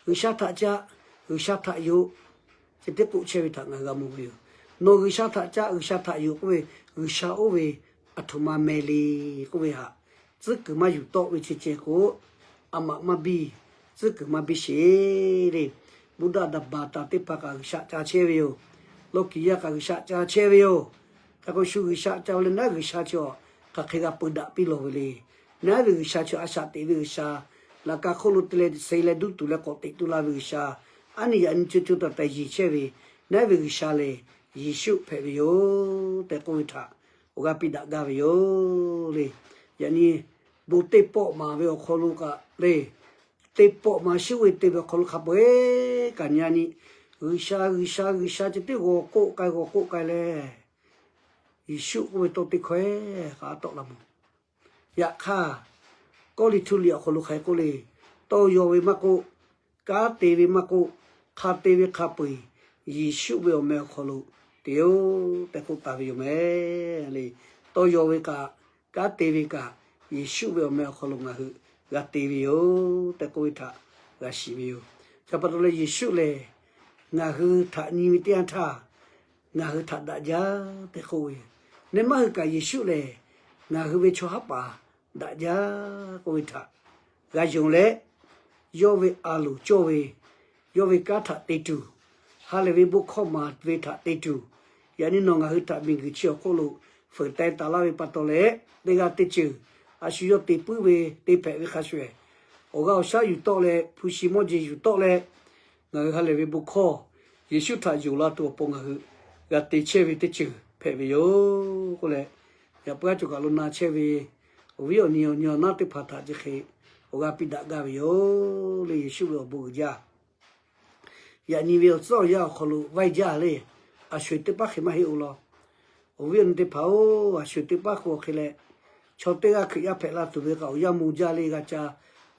G'uiˬsha htaꞈ caˇ, G'uiˬsha htaꞈ yonˍ, chi teˇ k'oˆ chehˇ ve htaꞈ ngaˬ hui g'a mawˬ ve yoˬ. Nawˬ G'uiˬsha htaꞈ caˇ, G'uiˬsha htaꞈ yonˍ k'oˆ ve, G'uiˬsha oˇ ve aˬ htoꞈ ma meh le k'oˆ ve htaꞈ tcuhˉ kuiˬ maˇ yuˬ tawˆ ve chi ceh k'o, aˬ maꞈ maˇ biˇ, tcuhˉ kuiˬ maˇ biˇ sheˍ le. Buddha daꞈ baˬ taˍ teˇ hpaˍ kaꞈ G'uiˬsha ca chehˇ ve yoˬ. Lawˇ kiˍ yaˇ kaꞈ G'uiˬsha ca chehˇ ve yoˬ. Hk'e k'o shu G'uiˬsha ca ve leh naˉ G'uiˬsha chi-awˬ, hk'aˬ hk'e g'a peu daꞈ piˇ lawˬ ve le. Naˉ ve G'uiˬsha chi a shaꞈ teꞈ ve G'uiˬsha, laꞈ ka hk'oˆ lo te leh se leh duˇ tuˬ leh k'awꞈ teꞈ tu la ve G'uiˬsha, aˉ nyi yaꞈ nyi co co taiˍ taiˍ yeˬ chehˇ ve, naˉ ve G'uiˬsha lehˬ Yeˍsuˆ hpehꞈ ve yoˬ tehꞈ k'oˆ ve htaꞈ awˬ g'aˇ piˇ daꞈ gaˇ ve yoˬ le. Yaꞈ nyi bon teˇ pawˆ maˍ ve awˬ hk'aw lo kaꞈ le, teˇ pawˆ maˍ shuˉ ve te ve awˬ hk'aw lo hk'a peu-eˬ kaꞈ nyi a nyi, G'uiˬsha, G'uiˬsha, G'uiˬsha ceh tiˉ g'awˬ k'oˆ k'ai, g'awˬ k'oˆ k'ai leh, Yeˍsuˆ k'oˆ ve tawˇ teˇ hkawehˇ k'a tawˆ la mawˬ. Yaꞈ hk'aˇ, Kawˇrenˍhtuˆ liꞈ awˬ hk'aw lo hk'aˬ hk'e k'oˆ le, taw yaw ve maˇ k'oˆ, kanˉ te ve maˇ k'oˆ, hk'a te ve hk'a peu-eˬ Yeˍsuˆ ve awˬ meh awˬ hk'aw lo te-oˬ tehꞈ k'oˆ taˍ ve yoˬ meh le. Taw yaw ve kaꞈ, kanˉ te ve kaꞈ, Yeˍsuˆ ve awˬ meh awˬ hk'aw lo ngaˬ hui g'a te ve yoˬ tehꞈ k'oˆ ve htaꞈ g'a shiˍ ve yoˬ. Chi pa taw leh Yeˍsuˆ lehˬ ngaˬ hui htaꞈ nyi ve teˇ yanˇ htaˇ, ngaˬ hui htaꞈ daꞈ jaˇ tehꞈ k'oˆ ve yoˬ. Neh maˇ hui kaꞈ Yeˍsuˆ lehˬ ngaˬ hui ve chaw haˉ paˍ daꞈ jaˇ k'oˆ ve htaꞈ g'a yonˍ leh, yawˇ ve a loˍ cawˇ ve, yawˇ ve kanˉ htaꞈ te tuˬ, ha lehˬ ve bon hkawˇ maˍ ve htaꞈ te tuˬ, yaꞈ nyi nawˬ ngaˬ hui htaꞈ miˬguiˬ chi awˬ hk'oˆ lo fuiˍ teh taˍ laˇ ve pa taw leh, teˇ g'aˇ teˇ ceuˬ a shu yawˇ te puiˉ ve te hpehꞈ ve hk'a shuˍ shuˍ, awˬ g'aˇ awˬ shaˉ yuˬ tawˆ leh, hpu shi mawˇ jeˬ yuˬ tawˆ leh, ngaˬ hui ha lehˬ ve bon hkawˇ Yeˍsuˆ htaꞈ yonˍ la tuˬ awˬ pon ngaˬ hui g'a te chehˇ ve teˇ ceuˬ hpehꞈ ve yoˬ k'oˆ leh, yaꞈ puiˉ a cawˬ kaꞈ lo na chehˇ ve awˬ viˉ awˬ nyi awˬ nyi awˬ naˉ teˇ hpaˍ htaꞈ chi hk'e awˬ g'aˇ piˇ daꞈ gaˇ ve yoˬ le. Yeˍsuˆ ve awˬ bon uiˍ jaˇ. Yaꞈ nyi ve awˬ tcuhˉ awˬ yanˇ awˬ hk'aw lo vaiˇ jaˇ le. A sho-eˬ teˇ paˉ hk'e maˇ heˆ-oˬ law. Awˬ viˉ awˬ nyi teˇ hpaˍ-oˬ, a sho-eˬ teˇ paˉ k'o hk'e leh, chaw teˇ g'aˇ Hkriꞈ yaˇ hpehꞈ la tuˬ ve kaꞈ awˬ yanˇ mvuh jaˇ le. G'a ca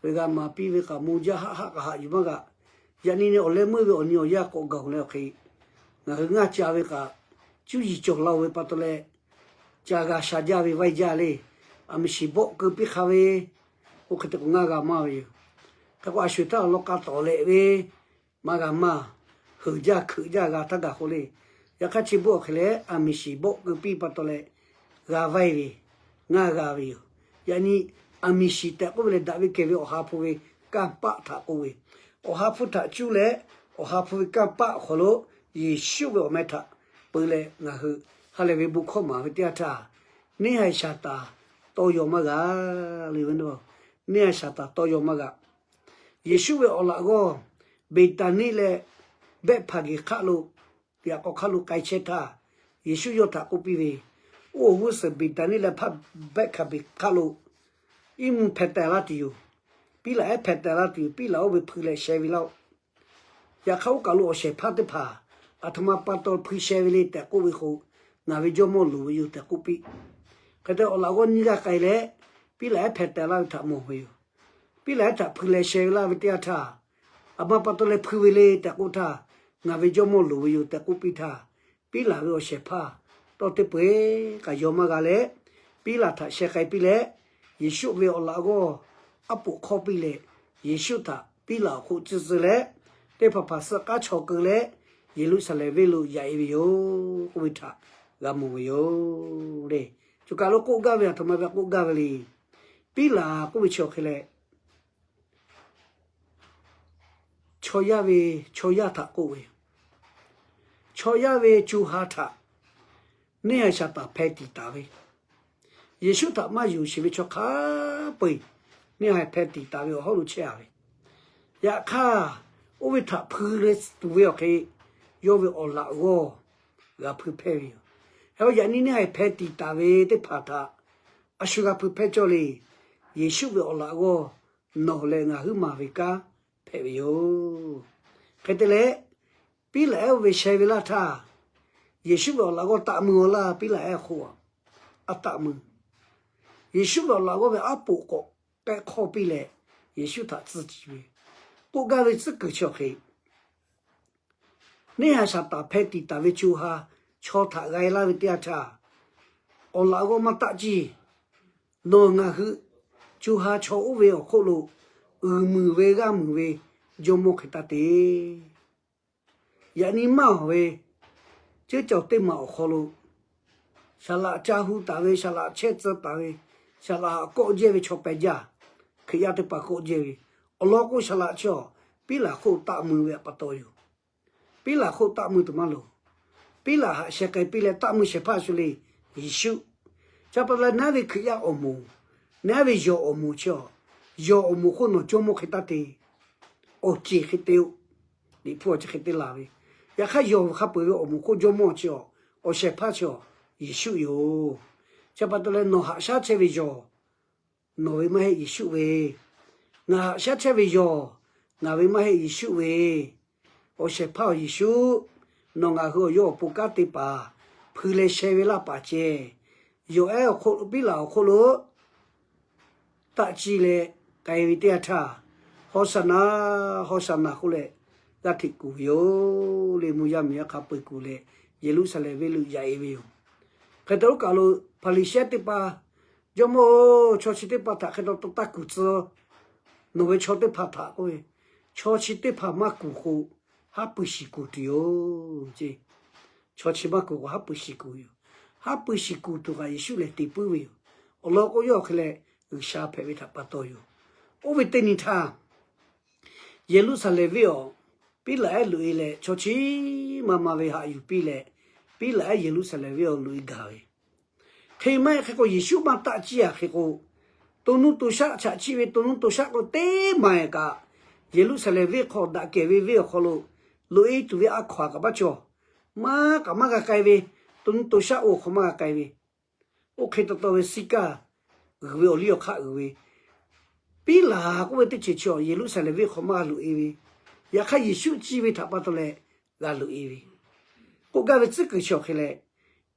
ve g'a maˍ piˇ ve kaꞈ mvuh jaˇ, haˆ haˆ kaꞈ haꞈ yuˬ maˇ g'a. Yaꞈ nyi leh awˬ leh meuˇ ve awˬ nyi awˬ yanˇ k'awꞈ gaˬ-oˬ leh awˬ hk'e, ngaˬ hui ngaˇ ca ve kaꞈ cuˇ yiˍ cawˬ la-oˬ ve pa taw leh, ca g'a sha jaˇ ve vaiˇ jaˇ le. A miˬ shiˍ bawˆ keu piˇ hk'a ve, oˇ hk'e te k'o ngaˇ g'a maˇ ve yoˬ. Hk'e k'o a sho-eˬ htaˇ awˬ lawn k'a tawˍ lehꞈ ve maˇ g'a maˇ, heuˬ jaˇ hkeuꞈ jaˇ g'a htaˇ gaˬ k'o le. Yaꞈ hk'aˇ chi beuꞈ awˬ hk'e leh a miˬ shiˍ bawˆ keu piˇ pa taw leh g'a vaiˇ ve, ngaˇ g'a ve yoˬ. Yaꞈ nyi a miˬ shiˍ tehꞈ k'oˆ ve lehˬ daꞈ ve kehˬ ve awˬ ha hpu ve kanˇ paˆ htaꞈ k'oˆ ve, awˬ ha hpu htaꞈ cuˇ leh, awˬ ha hpu ve kanˇ paˆ awˬ hk'aw lo Yeˍsuˆ ve awˬ meh htaꞈ peu leh ngaˬ hui ha lehˬ ve bon hkawˇ maˍ ve teˇ yanˇ htaˇ, neˇ haiˬ shaˍ taˍ tawˇ yaw maˇ g'a le. Neˇ haiˬ shaˍ taˍ tawˇ yaw maˇ g'a. Yeˍsuˆ ve awˬ laꞈ g'awˇ Beˍtaˍniˆ leh Behˆhpaˍgeˍ hk'aˆ lo, yaꞈ k'aw hk'aˆ lo k'ai chehˇ htaˇ, Yeˍsuˆ yawˇ htaꞈ k'oˆ piˇ ve, Oˇ awˬ g'uˇ suhˍ Beˍtaˍniˆ leh hpaˇ Behˆhpaˍgeˍ hk'aˆ lo iˉ mvuhˇ hpeh teh laˇ tuˬ yoˬ. Piˉlaꞈ ehˉ hpeh teh laˇ tuˬ yoˬ. Piˉlaꞈ oˇ ve hpui leh sheh ve laˇ-oˆ. Yaꞈ hk'aˇ oˇ kaˬ lo awˬ shehˍ hpaˇ teˇ hpaˍ aˬ htoꞈ ma pa taw hpui sheh ve le tehꞈ k'oˆ ve k'o, ngaˬ ve jawˇmawˇ loˍ ve yoˬ tehꞈ k'oˆ piˇ. Hk'e te awˬ laꞈ g'awˇ nyiˇ g'aˇ k'ai leh, Piˉlaꞈ ehˉ hpeh teh laˇ ve htaꞈ mawˬ ve yoˬ. Piˉlaꞈ ehˉ htaꞈ hpui leh sheh ve laˇ ve teˇ yanˇ htaˇ, aˬ ma pa taw leh hpui ve le tehꞈ k'oˆ htaˇ, ngaˬ ve jawˇmawˇ loˍ ve yoˬ tehꞈ k'oˆ piˇ htaˇ, Piˉlaꞈ ve awˬ shehˍ hpaˇ tawˇ teˇ peu-eˬ kaꞈ yaw maˇ g'a leh, Piˉlaꞈ htaꞈ sheh k'ai piˇ leh, Yeˍsuˆ ve awˬ laꞈ g'awˇ aˉ poꞈ hk'awˇ piˇ leh, Yeˍsuˆ htaꞈ Piˉlaꞈ awˬ hk'oˆ tcuh tcuh leh, teˇ hpaˍ hpaˍ suh k'aˉ chaw keu leh, Yeˍruˆsaˍlehnˍ venˇ lo yaꞈ e ve yoˬ k'oˆ ve htaꞈ g'a mawˬ ve yoˬ le. Choˬ kaˬ lo k'oˆ gaˇ ve aˬ htoꞈ ma ve k'oˆ gaˇ ve le. Piˉlaꞈ k'oˆ ve chi awˬ hk'e leh, chaw yaˇ ve, chaw yaˇ htaꞈ k'oˆ ve, chaw yaˇ ve co ha htaꞈ neˇ haiˬ Saˍtanˍ hpeh tiˍ taˍ ve, Yeˍsuˆ htaꞈ maˇ yonˍ sheˍ ve chaw hk'a peu-eˬ neˇ haiˬ hpeh tiˍ taˍ ve awˬ hawˉ lo chehˇ a ve. Yaꞈ hk'aˇ, oˇ ve htaꞈ hpui leh tuˬ ve awˬ hk'e, yawˇ ve awˬ laꞈ g'awˇ g'a hpui hpehˇ ve yoˬ. Hk'e k'o, yaꞈ nyi neˇ haiˬ hpeh tiˍ taˍ ve teˇ hpaˍ htaꞈ a shu g'a hpui hpehˇ cawˇ le. Yeˍsuˆ ve awˬ laꞈ g'awˇ nawˬ leh ngaˬ huiˉ maˬ ve kanˉ hpehꞈ ve yoˬ. Hk'e te leh, Piˉlaꞈ ehˉ oˇ ve sheh ve laˇ htaˇ, Yeˍsuˆ ve awˬ laꞈ g'awˇ taˆ mui-a laˇ. Piˉlaꞈ ehˉ hk'oˆ a taˆ mui. Yeˍsuˆ ve awˬ laꞈ g'awˇ ve aˉ poꞈ k'awꞈ k'ehˆ hk'awˇ piˇ leh, Yeˍsuˆ htaꞈ tcuh ciˍ ve, k'oˆ gaˇ ve tcuhˉ kuiˬ chi awˬ hk'e, neˇ haiˬ Saˍtanˍ hpeh tiˍ taˍ ve co ha chaw htaꞈ g'a e laˇ ve teˇ yanˇ htaˇ, awˬ laꞈ g'awˇ maˇ taˆ ciˇ. Nawˬ ngaˬ hui co ha chaw oˇ ve awˬ hk'oˆ lo uiˍ muiˬ ve g'aˇ muiˬ ve jawˇmawˇ hk'e taˇ te. Yaꞈ nyi maˇ awˬ ve, ceˇ cawˬ teˇ maˬ awˬ hk'aw lo, saˍ laꞈ ca hu taˍ ve, saˍ laꞈ chehˇ tcuh taˍ ve, saˍ laꞈ haꞈ kawˆ jehˇ ve chaw peh jaˇ. Hkriꞈ yaˇ teˇ hpaˍ kawˆ jehˇ ve, awˬ lawn k'o, saˍ laꞈ chi awˬ Piˉlaꞈ hk'oˆ taˆ mui ve pa taw yoˬ. Piˉlaꞈ hk'oˆ taˆ mui tuˬ maˇ loˍ. Piˉlaꞈ haꞈ sheh k'ai piˇ leh taˆ mui shehˍ hpaˇ shu le, Yeˍsuˆ. Chi pa taw leh, naˉ ve Hkriꞈ yaˇ awˬ moˍ, naˉ ve yawˬ awˬ moˍ chi a, yawˬ awˬ moˍ hk'oˆ nawˬ jawˇmawˇ hk'e taˇ te. Awˬ ceˬ hk'e te-o. Liꞈ hpu awˬ ceˬ hk'e te laˬ ve. Yaꞈ hk'aˇ, yawˬ hk'a peu-eˬ ve awˬ moˍ hk'oˆ jawˇmawˇ chi a, awˬ shehˍ hpaˇ chi a, Yeˍsuˆ yoˬ. Chi pa taw leh, nawˬ haꞈ shaˉ chehˇ ve yawˬ nawˬ ve maˇ heˆ, Yeˍsuˆ ve. Ngaˬ haꞈ shaˉ chehˇ ve yawˬ ngaˬ ve maˇ heˆ, Yeˍsuˆ ve. Awˬ shehˍ hpaˇ awˬ Yeˍsuˆ, nawˬ ngaˬ hui awˬ yawˇ awˬ pon kanˉ te paˍ, hpui leh sheh ve laˇ paˍ ceh, yawˬ ehˉ awˬ hk'oˆ, Piˉlaꞈ awˬ hk'oˆ lo taˆ ciˇ leh k'ai ve teˇ yanˇ htaˇ, Hawˉshaˍnaˍ, Hawˉshaˍnaˍ k'oˆ leh g'aˇ hteꞈ kuˬ ve yoˬ le. Mvuhˇ yaˇ miˬ yaˇ hk'a peu-eˬ kuˬ leh Yeˍruˆsaˍlehnˍ venˇ lo yaꞈ e ve yoˬ. Hk'e te oˇ kaˬ lo Hpaˍriˍsehˇ teˇ hpaˍ, Jawˇmawˇ-oˬ, chaw chi teˇ hpaˍ htaꞈ hk'e taw taw taˇ kuˬ tcuh. Nawˬ ve chaw teˇ hpaˍ htaꞈ k'oˆ ve, chaw chi teˇ hpaˍ maˇ kuˬ k'o, haˉ pui shiˍ kuˬ tuˬ yoˬ ce. Chaw chi maˇ kuˬ k'o, haˉ pui shiˍ kuˬ yoˬ. Haˉ pui shiˍ kuˬ tuˬ kaꞈ Yeˍsuˆ lehˬ te puiˉ ve yoˬ. Awˬ lawn k'o, yawˇ hk'e leh G'uiˬsha hpehꞈ ve htaꞈ pa taw yoˬ. Oˇ ve teˇ nyi htaˇ, Yeˍruˆsaˍlehnˍ venˇ awˬ Piˉlaꞈ ehˉ loꞈ e leh, chaw chi maˇ ma ve haꞈ yuˬ piˇ leh, Piˉlaꞈ ehˉ Yeˍruˆsaˍlehnˍ venˇ awˬ loꞈ e gaˬ ve. Hk'e maˇ heˆ hk'e k'o, Yeˍsuˆ maˇ taˆ ciˇ a hk'e k'o, to nuˇ to shaˆ chaꞈ chiˆ ve to nuˇ to shaˆ k'o teˇ maˬ kaꞈ, Yeˍruˆsaˍlehnˍ venˇ hk'aw daꞈ kehˬ ve venˇ awˬ hk'aw lo loꞈ e tuˬ ve a hkaw-anˬ kaꞈ maˇ cawˬ. Maˇ kaꞈ maˇ g'a k'ai ve, to nuˇ to shaˆ oˇ hk'aw maˇ g'a k'ai ve. Oˇ hk'e taw taw ve siˉ kaˇ g'uiˬ ve awˬ liˇ awˬ hk'aˆ g'uiˬ ve, Piˉlaꞈ k'oˆ ve teˇ ceuˬ chi awˬ Yeˍruˆsaˍlehnˍ venˇ hk'aw maˇ g'a loꞈ e ve. Yaꞈ hk'aˇ, Yeˍsuˆ ciˇ ve htaꞈ pa taw leh g'a loꞈ e ve. K'oˆ gaˇ ve tcuhˉ kuiˬ chi awˬ hk'e leh,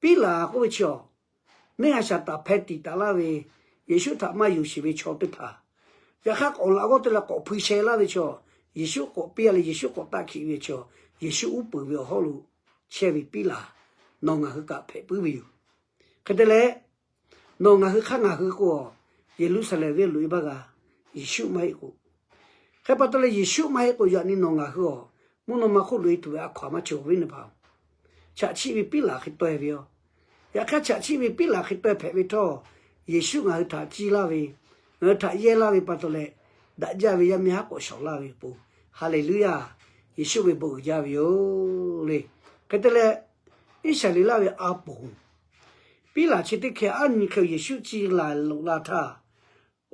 Piˉlaꞈ k'oˆ ve chi awˬ neˇ haiˬ Saˍtanˍ hpeh tiˍ taˍ laˇ ve, Yeˍsuˆ htaꞈ maˇ yonˍ sheˍ ve chaw teˇ hpaˍ, yaꞈ hk'aˇ awˬ laꞈ g'awˇ te leh k'awꞈ hpui sheh laˇ ve chi awˬ, Yeˍsuˆ k'awꞈ piˇ a leh Yeˍsuˆ k'awꞈ taˆ hkiꞈ ve chi awˬ, Yeˍsuˆ uˉ peunˍ ve awˬ hawˉ lo chehˇ ve Piˉlaꞈ, nawˬ ngaˬ hui kaꞈ hpehꞈ puiˉ ve yoˬ. Hk'e te leh, nawˬ ngaˬ hui hk'aˇ ngaˬ hui k'o, Yeˍruˆsaˍlehnˍ venˇ loꞈ e maˇ g'a, Yeˍsuˆ maˇ heˆ k'o. Hk'e pa taw leh Yeˍsuˆ maˇ heˆ k'o, yaꞈ nyi nawˬ ngaˬ hui awˬ mvuhˇ naw ma hk'oˆ loꞈ e tuˬ ve a hkaw-anˬ maˇ cawˬ ve naˍ hpaˍ-oˬ. Chaꞈ chiˆ ve Piˉlaꞈ hk'e taweh ve yoˬ. Yaꞈ hk'aˇ, chaꞈ chiˆ ve Piˉlaꞈ hk'e taweh hpehꞈ ve htawˇ, Yeˍsuˆ ngaˬ hui htaꞈ ciˇ laˇ ve, ngaˬ hui htaꞈ yehˇ laˇ ve pa taw leh, daꞈ jaˇ ve yaˇ miˇ haˉ k'awꞈ shawˍ laˇ ve yoˬ po. Haˍleˍluˆyaˇ. Yeˍsuˆ ve bon uiˍ jaˇ ve yoˬ le. Hk'e te leh, Iˉsaˍreˍlaˆ ve a poˍ Piˉlaꞈ chi teˇ hkeh aˉ nyi hk'e Yeˍsuˆ ciˇ laˬ loꞈ la htaˇ,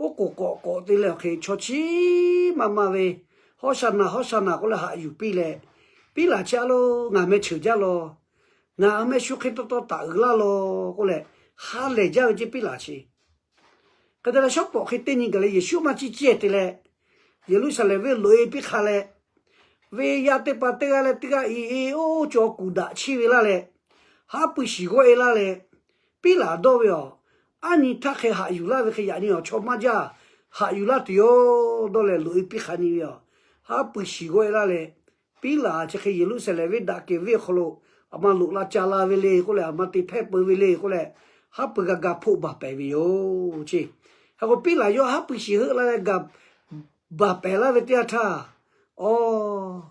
oˉ k'oˍ k'awꞈ k'awꞈ te leh awˬ hk'e chaw chi maˇ maˇ ve, Hawˉshaˍnaˍ, Hawˉshaˍnaˍ k'oˆ leh haꞈ yuˬ piˇ leh, Piˉlaꞈ chi a lo ngaˬ meh cheuˬ jaˇ law, ngaˬ meh shu hk'e taw taw taˍ uiˍ laˇ law k'oˆ leh, ha lehˬ jaˇ ve ceˇ Piˉlaꞈ chi. Hk'e te leh, shawˉ pawˍ hk'e teˇ nyi gaˬ leh Yeˍsuˆ maˇ ciˇ ciˇ te leh, Yeˍruˆsaˍlehnˍ venˇ loꞈ-e piˇ hk'a leh, venˇ yaˇ teˇ pa teˇ g'aˇ leh teˇ g'aˇ i e oˇ cawˬ kuˬ daꞈ chiˇ ve laˇ leh, haˉ pui shiˍ g'awˆ-e laˇ leh, piˉlaꞈ dawˇ ve awˬ, aˉ nyi htaˇ hk'e haꞈ yuˬ laˇ ve hk'e yaꞈ nyi awˬ chaw maˇ jaˇ, haꞈ yuˬ laˇ tuˬ yoˬ dawˇ leh loꞈ-e piˇ hk'a nyi ve awˬ, haˉ pui shiˍ g'awˆ-e laˇ leh, piˉlaꞈ chi hk'e Yeˍruˆsaˍlehnˍ venˇ daꞈ kehˬ ve awˬ hk'aw lo, aˬ ma loꞈ la ca la ve le k'oˆ leh, aˬ ma te hpehˇ peu ve le k'oˆ leh, haˉ pui g'a ga hpoˆ baˬ pehˍ ve yoˬ ceˇ. Hk'e k'o piˉlaꞈ yawˇ haˉ pui shiˍ heuˆ laˇ leh ga baˬ pehˍ laˇ ve teˇ yanˇ htaˇ, aˬ,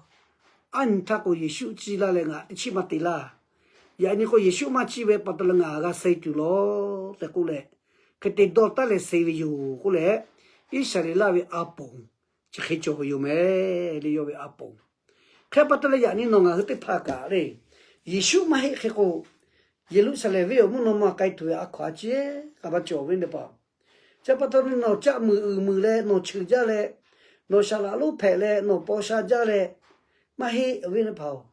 aˉ nyi htaˇ k'o Yeˍsuˆ ciˇ laˇ leh ngaˬ teˇ chiˉ maˇ te laˇ. Yaꞈ nyi k'o Yeˍsuˆ maˇ ciˇ ve pa taw leh ngaˬ g'a suh tuˬ lawˬ tehꞈ k'oˆ leh, hk'e te dawˇ taˉ leh suh ve yoˬ k'oˆ leh, Iˉsaˍreˍlaˆ ve a ponˍ chi hk'e cawˬ ve yoˬ mehˍ le, yawˇ ve a ponˍ. Hk'e pa taw leh yaꞈ nyi nawˬ ngaˬ hui teˇ hpaˍ kaꞈ le, Yeˍsuˆ maˇ heˆ hk'e k'o, Yeˍruˆsaˍlehnˍ venˇ awˬ mvuhˇ naw ma k'ai tuˬ ve a hkaw a ciˉ kaꞈ maˇ cawˬ ve teˇ hpaˍ. Chi pa taw leh nawˬ caˆ muiˬ uiˍ muiˬ leh nawˬ cheuˬ jaˇ leh, nawˬ shaˍ laꞈ lonˉ hpehꞈ leh nawˬ paw sha jaˇ leh, maˇ heˆ ve teˇ hpaˍ-oˬ,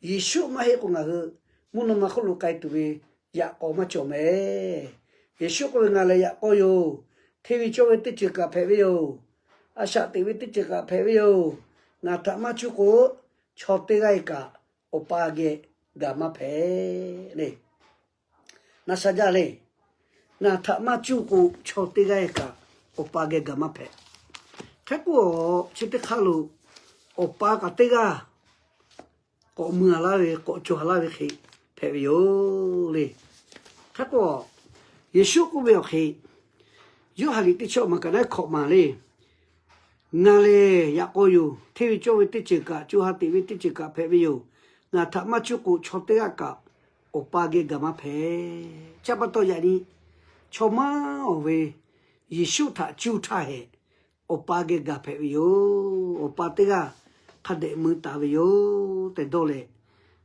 Yeˍsuˆ maˇ heˆ k'o ngaˬ hui mvuhˇ naw ma hk'oˆ lo k'ai tuˬ ve yaꞈ k'aw maˇ cawˬ mehˍ. Yeˍsuˆ k'oˆ ve, Ngaˬ lehˬ yaꞈ k'aw yoˬ. Hteˇ ve cawˇ ve teˇ ceuˬ kaꞈ hpehꞈ ve yoˬ. A shaꞈ teꞈ ve teˇ ceuˬ kaꞈ hpehꞈ ve yoˬ. Ngaˬ htaꞈ maˇ cuˇ k'o, chaw teˇ g'aˇ kaꞈ Awˬ pa geh gaˬ maˇ hpehꞈ le. Naˆ sha jaˇ le. Ngaˬ htaꞈ maˇ cuˇ k'o, chaw teˇ g'aˇ kaꞈ Awˬ pa geh gaˬ maˇ hpehꞈ. Hk'e k'o, chi teˇ hk'aˇ lo Awˬ pa kaꞈ teˇ g'aˇ k'awꞈ mui a laˇ ve, k'awꞈ cawˬ a laˇ ve hk'e hpehꞈ ve yoˬ le. Hk'e k'o, Yeˍsuˆ k'oˆ ve awˬ hk'e, Yoˇhanˬ liꞈ teˇ chi awˬ maˬ kaꞈ naˉ hkawꞈ maˍ le. Ngaˬ lehˬ yaꞈ k'aw yoˬ. Hteˇ ve cawˇ ve teˇ ceuˬ kaꞈ, co ha teꞈ ve teˇ ceuˬ kaꞈ hpehꞈ ve yoˬ. Ngaˬ htaꞈ maˇ cuˇ k'o, chaw teˇ g'aˇ kaꞈ Awˬ pa geh gaˬ maˇ hpehꞈ. Chi pa taw yaꞈ nyi chaw maˇ awˬ ve Yeˍsuˆ htaꞈ cuˇ htaˇ hehꞈ, Awˬ pa geh gaˬ hpehꞈ ve yoˬ. Awˬ pa teˇ g'aˇ hk'a dehꞈ mui taˍ ve yoˬ tehꞈ dawˇ leh,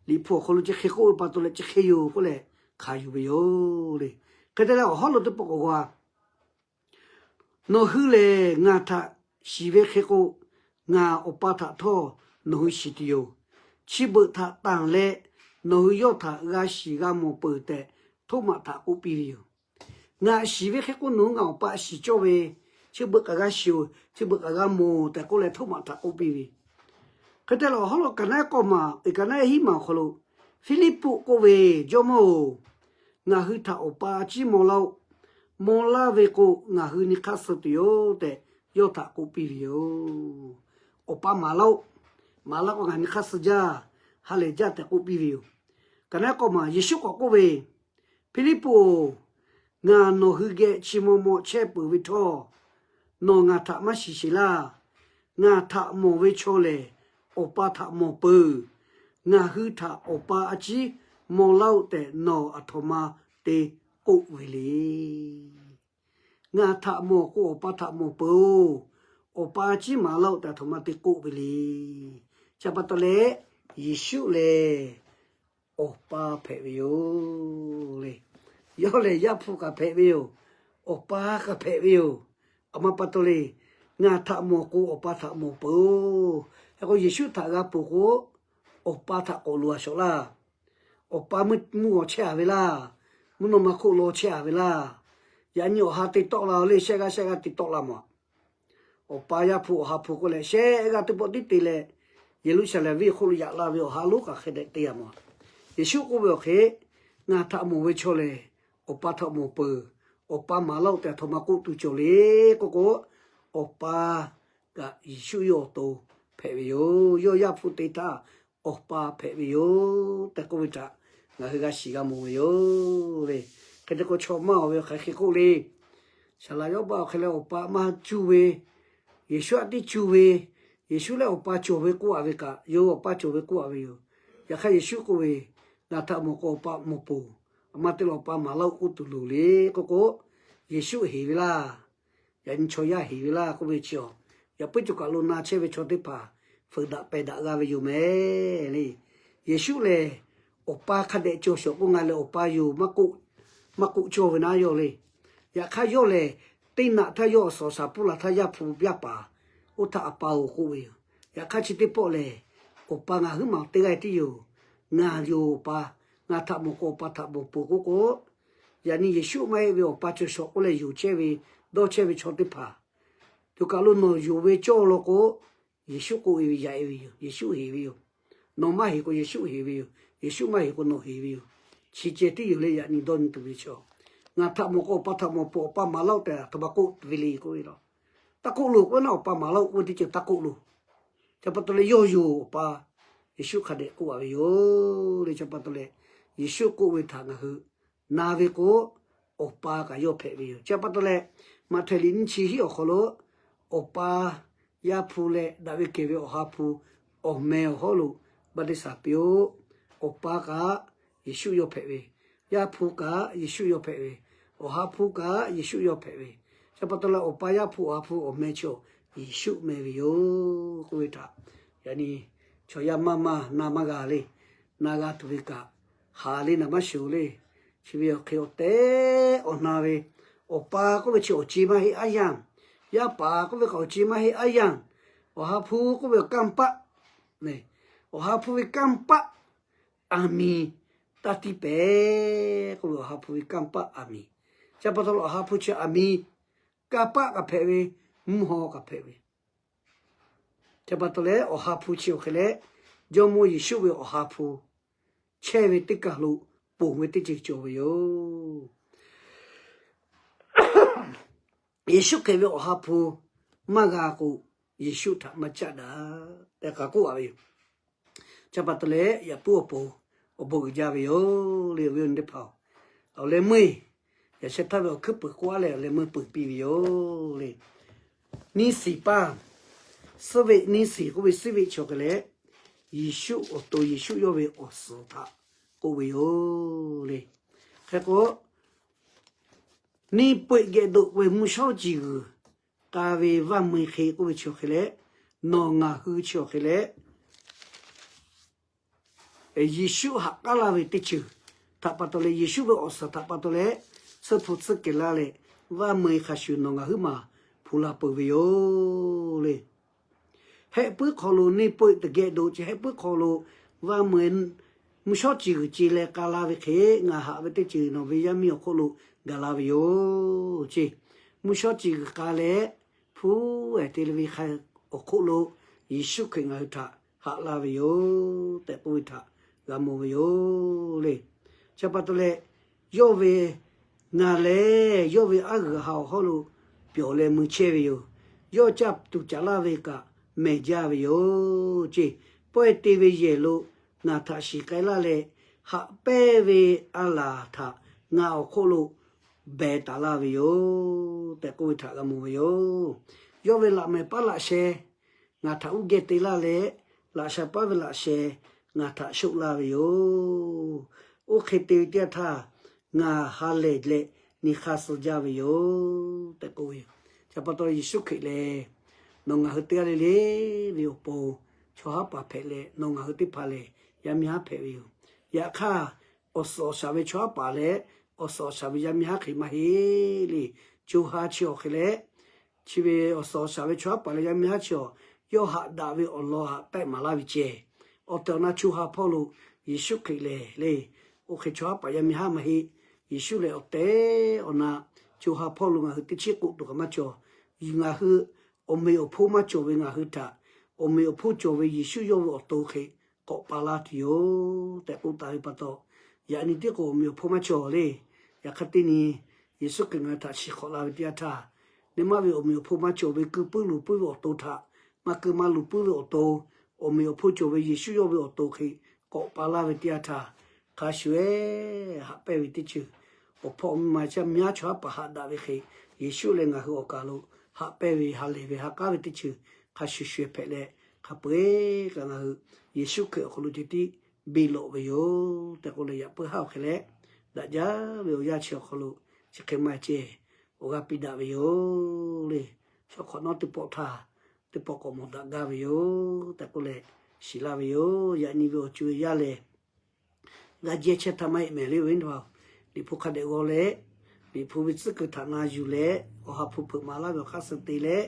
Liꞈ hpu awˬ hk'aw lo chi hk'e k'oˆ ve pa taw leh chi hk'e yoˬ k'oˆ leh hkanˍ yuˬ ve yoˬ le. Hk'e te leh awˬ hawˉ lo teˇ pawˆ k'awꞈ g'a Nawˬ hui lehˬ ngaˬ htaꞈ shiˍ ve hk'e k'o, ngaˬ Awˬ pa htaꞈ htawˇ nawˬ hui shiˍ tuˬ yoˬ. Chi beuꞈ htaꞈ tanˬ leh nawˬ hui yawˇ htaꞈ g'a shiˍ g'a mawˬ peuˬ tehꞈ, Htoˉmaꞈ htaꞈ k'oˆ piˇ ve yoˬ. Ngaˬ shiˍ ve hk'e k'o, nawˬ hui ngaˬ Awˬ pa shiˍ cawˇ ve, chi beuꞈ kaꞈ g'a shiˍ-oˬ, chi beuꞈ kaꞈ g'a mawˬ tehꞈ k'oˆ leh, Htoˉmaꞈ htaꞈ k'oˆ piˇ ve. Hk'e te leh awˬ hawˉ lo kaˍ naˆ k'awˇ maˬ, kaˍ naˆ hiˉ maˬ awˬ hk'aw lo, Hpiˇliˇpuˆ k'oˆ ve, Jawˇmawˇ-oˬ, ngaˬ hui htaꞈ Awˬ pa a ciˉ maw laˇ-oˆ. Maw laˇ ve k'o, ngaˬ hui nyi hk'aˇ suh tuˬ yoˬ tehꞈ, yawˇ htaꞈ k'oˆ piˇ ve yoˬ. Awˬ pa maˍ laˇ-oˆ. Maˍ laˇ k'o, ngaˬ nyi hk'aˇ suh jaˇ, ha lehˬ jaˇ tehꞈ k'oˆ piˇ ve yoˬ. Kaˍ naˆ k'awˇ maˬ, Yeˍsuˆ k'awꞈ k'oˆ ve, Hpiˇliˇpuˆ-oˬ, ngaˬ nawˬ hui geh chi maw maw chehˇ peuˬ ve htawˇ, nawˬ ngaˬ htaꞈ maˇ shiˍ sheˍ laˇ. Ngaˬ htaꞈ mawˬ ve chaw lehˬ, Awˬ pa htaꞈ mawˬ peuˬ. Ngaˬ hui htaꞈ Awˬ pa a ciˉ maw laˇ-oˆ tehꞈ nawˬ aˬ htoꞈ ma te k'oˆ ve le. Ngaˬ htaꞈ mawˬ k'o, Awˬ pa htaꞈ mawˬ peuˬ-oˬ. Awˬ pa a ciˉ maˍ laˇ-oˆ tehꞈ aˬ htoꞈ ma te k'oˆ ve le. Chi pa taw leh, Yeˍsuˆ lehˬ Awˬ pa hpehꞈ ve yoˬ le. Yawˇ lehˬ Yaˇ hpu kaꞈ hpehꞈ ve yoˬ. Awˬ pa kaꞈ hpehꞈ ve yoˬ. Aˬ ma pa taw le, ngaˬ htaꞈ mawˬ k'o, Awˬ pa htaꞈ mawˬ peuˬ-oˬ. Hk'e k'o, Yeˍsuˆ htaꞈ g'a ponˬ k'o, Awˬ pa htaꞈ k'awꞈ loꞈ-a shawˍ laˇ. Awˬ pa mvuhˇ mvuhˇ g'aw chehˇ-a ve laˇ. Mvuhˇ naw ma hk'oˆ law chehˇ-a ve laˇ. Yaꞈ nyi awˬ ha te tawˆ la-o le, shehˆ g'aˇ shehˆ g'aˇ te tawˆ la mawˬ. Awˬ pa Yaˇ hpu Awˬ ha hpu k'oˆ leh, shehˆ g'aˇ teˇ pawˆ tiˉ te leh, Yeˍruˆsaˍlehnˍ venˇ hk'oˆ lo yaꞈ la ve awˬ ha lonˉ kaꞈ hk'e dehꞈ te-a mawˬ. Yeˍsuˆ k'oˆ ve awˬ hk'e, Ngaˬ htaꞈ mawˬ ve chaw lehˬ, Awˬ pa htaꞈ mawˬ peuˬ. Awˬ pa maˍ laˇ-oˆ tehꞈ aˬ htoꞈ ma k'oˆ tuˬ cawˬ le k'oˆ k'o, Awˬ pa kaꞈ Yeˍsuˆ yawˇ awˬ to hpehꞈ ve yoˬ. Yawˇ Yaˇ hpu te htaˇ, Awˬ pa hpehꞈ ve yoˬ tehꞈ k'oˆ ve htaꞈ ngaˬ hui g'a shiˍ g'a mawˬ ve yoˬ le. Hk'e te k'o, chaw maˇ awˬ ve hk'aˬ hk'e k'oˆ le. Saˍ laꞈ yawˇ baˆ awˬ hk'e leh Awˬ pa maˇ cuˇ ve, Yeˍsuˆ aꞈ tiˉ cuˇ ve, Yeˍsuˆ lehˬ Awˬ pa cawˬ ve k'oˆ-a ve kaꞈ, yawˇ Awˬ pa cawˬ ve k'oˆ-a ve yoˬ. Yaꞈ hk'aˇ Yeˍsuˆ k'oˆ ve, Ngaˬ htaꞈ mawˬ k'o, Awˬ pa mawˬ peuˬ. Aˬ ma te leh Awˬ pa maˍ laˇ-oˆ k'oˆ tuˬ loˍ le k'oˆ k'o, Yeˍsuˆ heˍ ve laˇ. Yaꞈ nyi chaw yaˇ heˍ ve laˇ k'oˆ ve chi-a, yaꞈ puiˉ cawˬ kaꞈ lo na chehˇ ve chaw teˇ hpaˍ fuiˍ daꞈ pehˬ daꞈ g'a ve yoˬ mehˍ le. Yeˍsuˆ lehˬ, Awˬ pa hk'a dehꞈ cawˬ shawˍ k'o, ngaˬ lehˬ Awˬ pa yoˬ maˇ k'oˆ, maˇ k'oˆ cawˇ ve naˉ yawˇ le. Yaꞈ hk'aˇ yawˇ lehˬ, teˇ naꞈ htaˇ yawˇ awˬ suhˍ awˬ shaˍ pfuhˇ laˬ htaˇ Yaˇ hpu yaˇ paˍ oˇ htaˇ Awˬ pa-oˬ k'oˆ ve yoˬ. Yaꞈ hk'aˇ chi teˇ pawˆ lehˬ, Awˬ pa ngaˬ huiˉ maˬ teˇ g'aˇ tiˉ yoˬ. Ngaˬ yoˬ Awˬ pa, ngaˬ htaꞈ mawˬ k'o Awˬ pa htaꞈ mawˬ peuˬ k'oˆ k'o, yaꞈ nyi Yeˍsuˆ maˇ heˆ ve Awˬ pa cawˬ shawˍ k'oˆ leh yonˍ chehˇ ve, dawˇ chehˇ ve chaw teˇ hpaˍ Choˬ kaˬ lo nawˬ yonˍ ve cawˇ law k'o, Yeˍsuˆ k'oˆ ve yaꞈ e ve yoˬ. Yeˍsuˆ heˍ ve yoˬ. Nawˬ maˇ heˍ k'o Yeˍsuˆ heˍ ve yoˬ. Yeˍsuˆ maˇ heˍ k'o nawˬ heˍ ve yoˬ. Chi ceh tiˉ yoˬ leh yaꞈ nyi dawˇ nyi tuˬ ve chaw. Ngaˬ htaꞈ mawˬ k'o Awˬ pa htaꞈ mawˬ peuˬ, Awˬ pa maˍ laˇ-oˆ tehꞈ htaꞈ pa k'oˆ ve le k'oˆ ve law. Taˇ k'oˆ loˬ k'oˆ ve naˉ, Awˬ pa maˍ laˇ-oˆ k'oˆ ve teˇ ceuˬ taˇ k'oˆ loˬ. Chi pa taw leh yawˇ yoˬ Awˬ pa Yeˍsuˆ hk'a dehꞈ k'oˆ a ve yoˬ le. Chi pa taw leh Yeˍsuˆ k'oˆ ve htaꞈ ngaˬ hui na ve k'o, Awˬ pa kaꞈ yawˇ hpehꞈ ve yoˬ. Chi pa taw leh Maꞈhtehˍ liꞈ nyiˇ chi hiˉ awˬ hk'aw lo, Awˬ pa, Yaˇ hpu leh daꞈ ve kehˬ ve Awˬ ha hpu awˬ meh awˬ hawˉ lo baˆtiˆsaˬ piˇ-oˆ. Awˬ pa kaꞈ Yeˍsuˆ yawˇ hpehꞈ ve, Yaˇ hpu kaꞈ Yeˍsuˆ yawˇ hpehꞈ ve, Awˬ ha hpu kaꞈ Yeˍsuˆ yawˇ hpehꞈ ve. Chi pa taw leh Awˬ pa, Yaˇ hpu, Awˬ ha hpu awˬ meh chaw Yeˍsuˆ meh ve yoˬ k'oˆ ve htaꞈ yaꞈ nyi chaw yaˇ maˇ maˇ na maˇ g'a le. Na g'a tuˬ ve kaꞈ, haˍ le naˍ maˇ shuˍ le. Chi ve awˬ hk'e awˬ tehˬ awˬ na ve, Awˬ pa k'oˆ ve chi awˬ ceˇ maˇ heˆ aˉ yanˇ, Yaˇ paˍ k'oˆ ve kaꞈ awˬ ceˇ maˇ heˆ aˉ yanˇ, Awˬ ha hpu k'oˆ ve awˬ kanˇ paˆ, Awˬ ha hpu ve kanˇ paˆ aˬ miˍ taˇ tiˇ pehˍ k'oˆ ve, Awˬ ha hpu ve kanˇ paˆ aˬ miˍ. Chi pa taw leh Awˬ ha hpu chi aˬ miˍ, kanˇ paˆ kaꞈ hpehꞈ ve, mvuhˇ haw kaꞈ hpehꞈ ve. Chi pa taw leh Awˬ ha hpu chi awˬ hk'e leh, Jawˇmawˇ Yeˍsuˆ ve Awˬ ha hpu chehˇ ve teˇ kaˬ lo ponˬ ve teˇ ceuˬ cawˬ ve yoˬ. Yeˍsuˆ Hkriꞈ ve Awˬ ha hpu maˇ g'a k'o, Yeˍsuˆ htaꞈ maˇ caˆ daꞈ tehꞈ k'oˆ a ve yoˬ. Chi pa taw leh yaꞈ puiˉ awˬ pon awˬ bon uiˍ jaˇ ve yoˬ le, awˬ viˉ awˬ nyi teˇ hpaˍ-oˬ. Awˬ leh meuˇ yaꞈ sheh htaˇ ve awˬ hkuiˉ puiˍ k'oˆ a leh awˬ leh meuˇ peuˬ piˇ ve yoˬ le. Neˇ siˍ paˇ, suhˉ veˆ neˇ siˍ k'oˆ ve suhˉ veˆ chi awˬ hk'e leh, Yeˍsuˆ awˬ to, Yeˍsuˆ yawˇ ve awˬ suhˍ htaꞈ k'oˆ ve yoˬ le. Hk'e k'o, neˇ poˆ geh doꞈ ve mvuhˇ shawˉ ciˬ g'uiˬ k'a ve vaˇ meuˇ hk'e k'oˆ ve chi awˬ hk'e leh, nawˬ ngaˬ hui chi awˬ hk'e leh Yeˍsuˆ haꞈ k'aˉ laˇ ve teˇ ceuˬ htaꞈ pa taw leh, Yeˍsuˆ ve awˬ suhˍ htaꞈ pa taw leh, tsuhˇ hpu tsuhˇ kehˬ laˇ leh, vaˇ meuˇ hk'a shuˍ nawˬ ngaˬ huiˉ maˬ hpu la peuˬ ve yoˬ le. Hehˆ puiˉ hk'aw lo neˇ poˆ teˇ geh doꞈ ce, hehˆ puiˉ hk'aw lo vaˇ meuˇ mvuhˇ shawˉ ciˬ g'uiˬ ce leh k'a la ve hk'e, ngaˬ haꞈ ve teˇ ceuˬ nawˬ ve yaˇ miˇ awˬ hk'oˆ lo gaˬ la ve yoˬ ce. Mvuhˇ shawˉ ciˬ g'uiˬ k'a leh, hpu ehˍ te le ve hk'a awˬ hk'oˆ lo Yeˍsuˆ Hkriꞈ ngaˬ hui htaꞈ haꞈ laˇ ve yoˬ tehꞈ k'oˆ ve htaꞈ g'a mawˬ ve yoˬ le. Chi pa taw leh, yawˇ ve ngaˬ lehˬ yawˇ ve aˉ g'uiˬ ha awˬ hawˉ lo pyawˬ leh mui chehˇ ve yoˬ. Yawˇ caˇ tuˬ caˍ laˇ ve kaꞈ mehˬ jaˇ ve yoˬ ce. Pawehˇ te ve yehˬ lo ngaˬ htaꞈ shiˍ k'ai laˇ leh, haꞈ pehnˇ ve a laˬ htaꞈ ngaˬ awˬ hk'oˆ lo behˬ taˍ laˇ ve yoˬ tehꞈ k'oˆ ve htaꞈ g'a mawˬ ve yoˬ. Yawˇ ve laꞈ mehˍ paˉ laꞈ sheh ngaˬ htaꞈ uˉ geh te laˇ leh, laꞈ sha paˉ ve laꞈ sheh ngaˬ htaꞈ shoˆ laˇ ve yoˬ. Oˇ hk'e te ve teˇ yanˇ htaˇ, ngaˬ ha lehˬ leh nyi hk'aˇ suh jaˇ ve yoˬ tehꞈ k'oˆ ve yoˬ. Chi pa taw Yeˍsuˆ Hkriꞈ lehˬ, nawˬ ngaˬ hui teˇ g'aˇ le le ve awˬ pon chaw haˉ paˍ hpehꞈ leh, nawˬ ngaˬ hui teˇ hpaˍ lehˬ yaˇ miˇ haˉ hpehꞈ ve yoˬ. Yaꞈ hk'aˇ, awˬ suhˍ awˬ shaˍ ve chaw haˉ paˍ leh awˬ suhˍ awˬ shaˍ ve yaˇ miˇ haˉ hk'e maˇ heˆ le. Co ha chi awˬ hk'e leh, chi ve awˬ suhˍ awˬ shaˍ ve chaw haˉ paˍ leh yaˇ miˇ haˉ chi awˬ, yawˇ haꞈ daꞈ ve awˬ lawn haꞈ pehnˇ maˍ laˇ ve ceh. Awˬ tehˬ awˬ na co ha hpawˇ lo Yeˍsuˆ Hkriꞈ lehˬ le, oˇ hk'e chaw haˉ paˍ yaˇ miˇ haˉ maˇ heˆ. Yeˍsuˆ lehˬ awˬ tehˬ awˬ na co ha hpawˇ lo ngaˬ hui teˇ chiˉ k'oˆ tuˬ kaꞈ maˇ cawˬ. Ngaˬ hui awˬ meꞈ awˬ hponˇ maˇ cawˬ ve ngaˬ hui htaꞈ, awˬ meꞈ awˬ hponˇ cawˬ ve Yeˍsuˆ yawˇ ve awˬ to hk'e k'awꞈ pa laˇ tuˬ yoˬ tehꞈ k'oˆ taˍ ve pa taw, yaꞈ nyi tiˉ k'o awˬ meꞈ awˬ hponˇ maˇ cawˬ le. Yaꞈ hk'aˇ teˇ nyi Yeˍsuˆ Hkriꞈ ngaˬ hui htaꞈ shiˍ hk'awꞈ la ve teˇ yanˇ htaˇ, neˇ maˇ ve awˬ meꞈ awˬ hponˇ maˇ cawˬ ve keu puiˉ luˬ puiˉ ve awˬ to htaꞈ, maˇ keu maˇ luˬ puiˉ ve awˬ to, awˬ meꞈ awˬ hponˇ cawˬ ve Yeˍsuˆ yawˇ ve awˬ to hk'e k'awꞈ pa laˇ ve teˇ yanˇ htaˇ, hk'a shuˍ ehˉ haꞈ pehnˇ ve teˇ ceuˬ, awˬ hpawˇ awˬ miˇ ma caˇ miˇ haˉ chaw haˉ paˍ haꞈ daꞈ ve hk'e, Yeˍsuˆ leh ngaˬ hui awˬ kaˬ lo haꞈ pehnˇ ve ha lehˬ ve ha k'aˉ ve teˇ ceuˬ hk'a shuˍ shuˍ hpehꞈ leh, hk'a peu-eˬ kaꞈ ngaˬ hui Yeˍsuˆ Hkriꞈ awˬ hk'aw lo ceh tiˉ beˇ lawꞈ ve yoˬ tehꞈ k'oˆ leh, yaꞈ puiˉ haˉ awˬ hk'e leh daꞈ jaˇ ve awˬ yanˇ chi awˬ hk'aw lo chi hk'e maˇ ceh awˬ g'aˇ piˇ daꞈ ve yoˬ le. Shawˉ hk'awꞈ nawˉ teˇ pawˆ htaˇ teˇ pawˆ k'awꞈ mawˬ daꞈ gaˇ ve yoˬ tehꞈ k'oˆ leh, shiˍ laˇ ve yoˬ. Yaꞈ nyi ve awˬ co e yaˇ lehˬ, g'a jehˇ chehˇ htaˇ maˇ heˆ mehˍ le, awˬ viˉ teˇ hpaˍ-oˬ. Liꞈ hpu hk'a dehꞈ g'aw leh, Liꞈ hpu ve tcuhˉ kuiˬ htaꞈ na yuˬ leh, Awˬ ha hpu hpeuꞈ maˍ laˇ ve awˬ hk'aˇ suh te leh,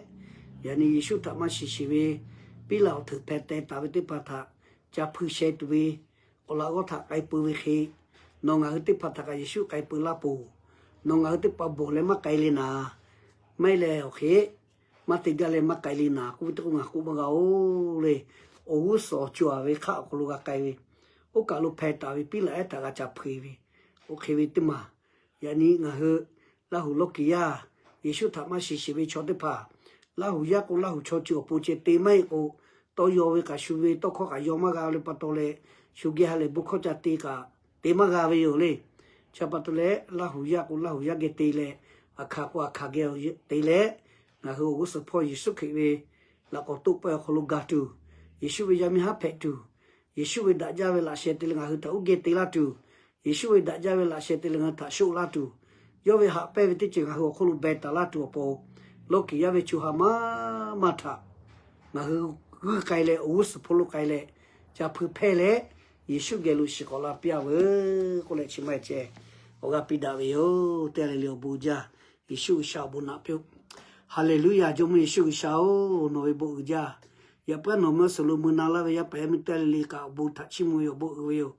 yaꞈ nyi Yeˍsuˆ htaꞈ maˇ shiˍ shiˍ ve Piˉlaꞈ awˬ hteuꞈ hpeh teh taˍ ve teˇ hpaˍ htaꞈ ca hpui sheh tuˬ ve awˬ laꞈ g'awˇ htaꞈ k'ai peu ve hk'e, nawˬ ngaˬ hui teˇ hpaˍ htaꞈ kaꞈ Yeˍsuˆ k'ai peu laˇ poˬ. Nawˬ ngaˬ hui teˇ hpaˍ bawˬ leh maˇ k'ai le naˍ. Maˇ heˆ leh awˬ hk'e maˇ te gaˇ leh maˇ k'ai le naˍ k'oˆ ve teˇ k'oˆ ngaˬ k'oˆ maˇ g'a-oˬ le. Awˬ g'uˇ suhˍ awˬ co-a ve hk'aˆ awˬ hk'aw lo g'a k'ai ve, oˇ kaˬ lo hpeh taˍ ve piˉlaꞈ ehˉ htaꞈ g'a ca hpeuꞈ ve, oˇ hk'e ve teˇ maˬ. Yaꞈ nyi ngaˬ hui Laˇ huˍ lawˇ kiˍ yaˇ, Yeˍsuˆ htaꞈ maˇ shiˍ sheˍ ve chaw teˇ hpaˍ, Laˇ huˍ yaˇ k'o Laˇ huˍ chaw ceuˬ awˬ pon ceh te maˇ heˆ k'o, tawˇ yaw ve kaꞈ shu ve tawˇ hkawˇ kaꞈ yaw maˇ g'a le pa taw leh, shu geh ha lehˬ bon hkawˇ ca te kaꞈ te maˇ g'a ve yoˬ le. Chi pa taw leh Laˇ huˍ yaˇ k'o Laˇ huˍ yaˇ geh te leh, aˬ hkanˍ k'o aˬ hkanˍ geh te leh, ngaˬ hui awˬ g'uˇ suhˍ hpawˇ Yeˍsuˆ Hkriꞈ ve laꞈ k'awꞈ toˆ pawehˇ awˬ hk'aw lo gaˬ tuˬ, Yeˍsuˆ ve yaˇ miˇ haˉ hpehꞈ tuˬ, Yeˍsuˆ ve daꞈ jaˇ ve laꞈ sheh te leh ngaˬ hui htaꞈ uˉ geh te laˇ tuˬ, Yeˍsuˆ ve daꞈ jaˇ ve laꞈ sheh te leh ngaˬ hui htaꞈ shoˆ laˇ tuˬ, yawˇ ve haꞈ pehnˇ ve teˇ ceuˬ ngaˬ hui awˬ hk'oˆ lo beh taˍ laˇ tuˬ awˬ pon, lawˇ kiˍ yaˇ ve co ha maˇ maˇ htaꞈ ngaˬ hui g'uiˇ k'ai leh awˬ g'uˇ suhˍ hpawˇ lo k'ai leh, ca hpui hpehˇ leh, Yeˍsuˆ geh lo shiˍ k'awꞈ la piˇ-a veuˬ k'oˆ leh chi maˇ heˆ ceh, awˬ g'aˇ piˇ daꞈ ve yoˬ. Teˇ g'aˇ le le awˬ bon jaˇ. Yeˍsuˆ G'uiˬsha awˬ bon naꞈ piˇ-oˆ. Haˍleˍluˇyaˍ. Jawˇmawˇ Yeˍsuˆ G'uiˬsha-oˬ, nawˬ ve bon uiˍ jaˇ. Yaꞈ puiˉ nawˬ meuˇ suhˍ lo mui na laˇ ve yaˇ paˍ yaˇ miˇ teˇ g'aˇ le le kaꞈ awˬ bon htaꞈ chiˇ mvuh ve awˬ bon uiˍ ve yoˬ.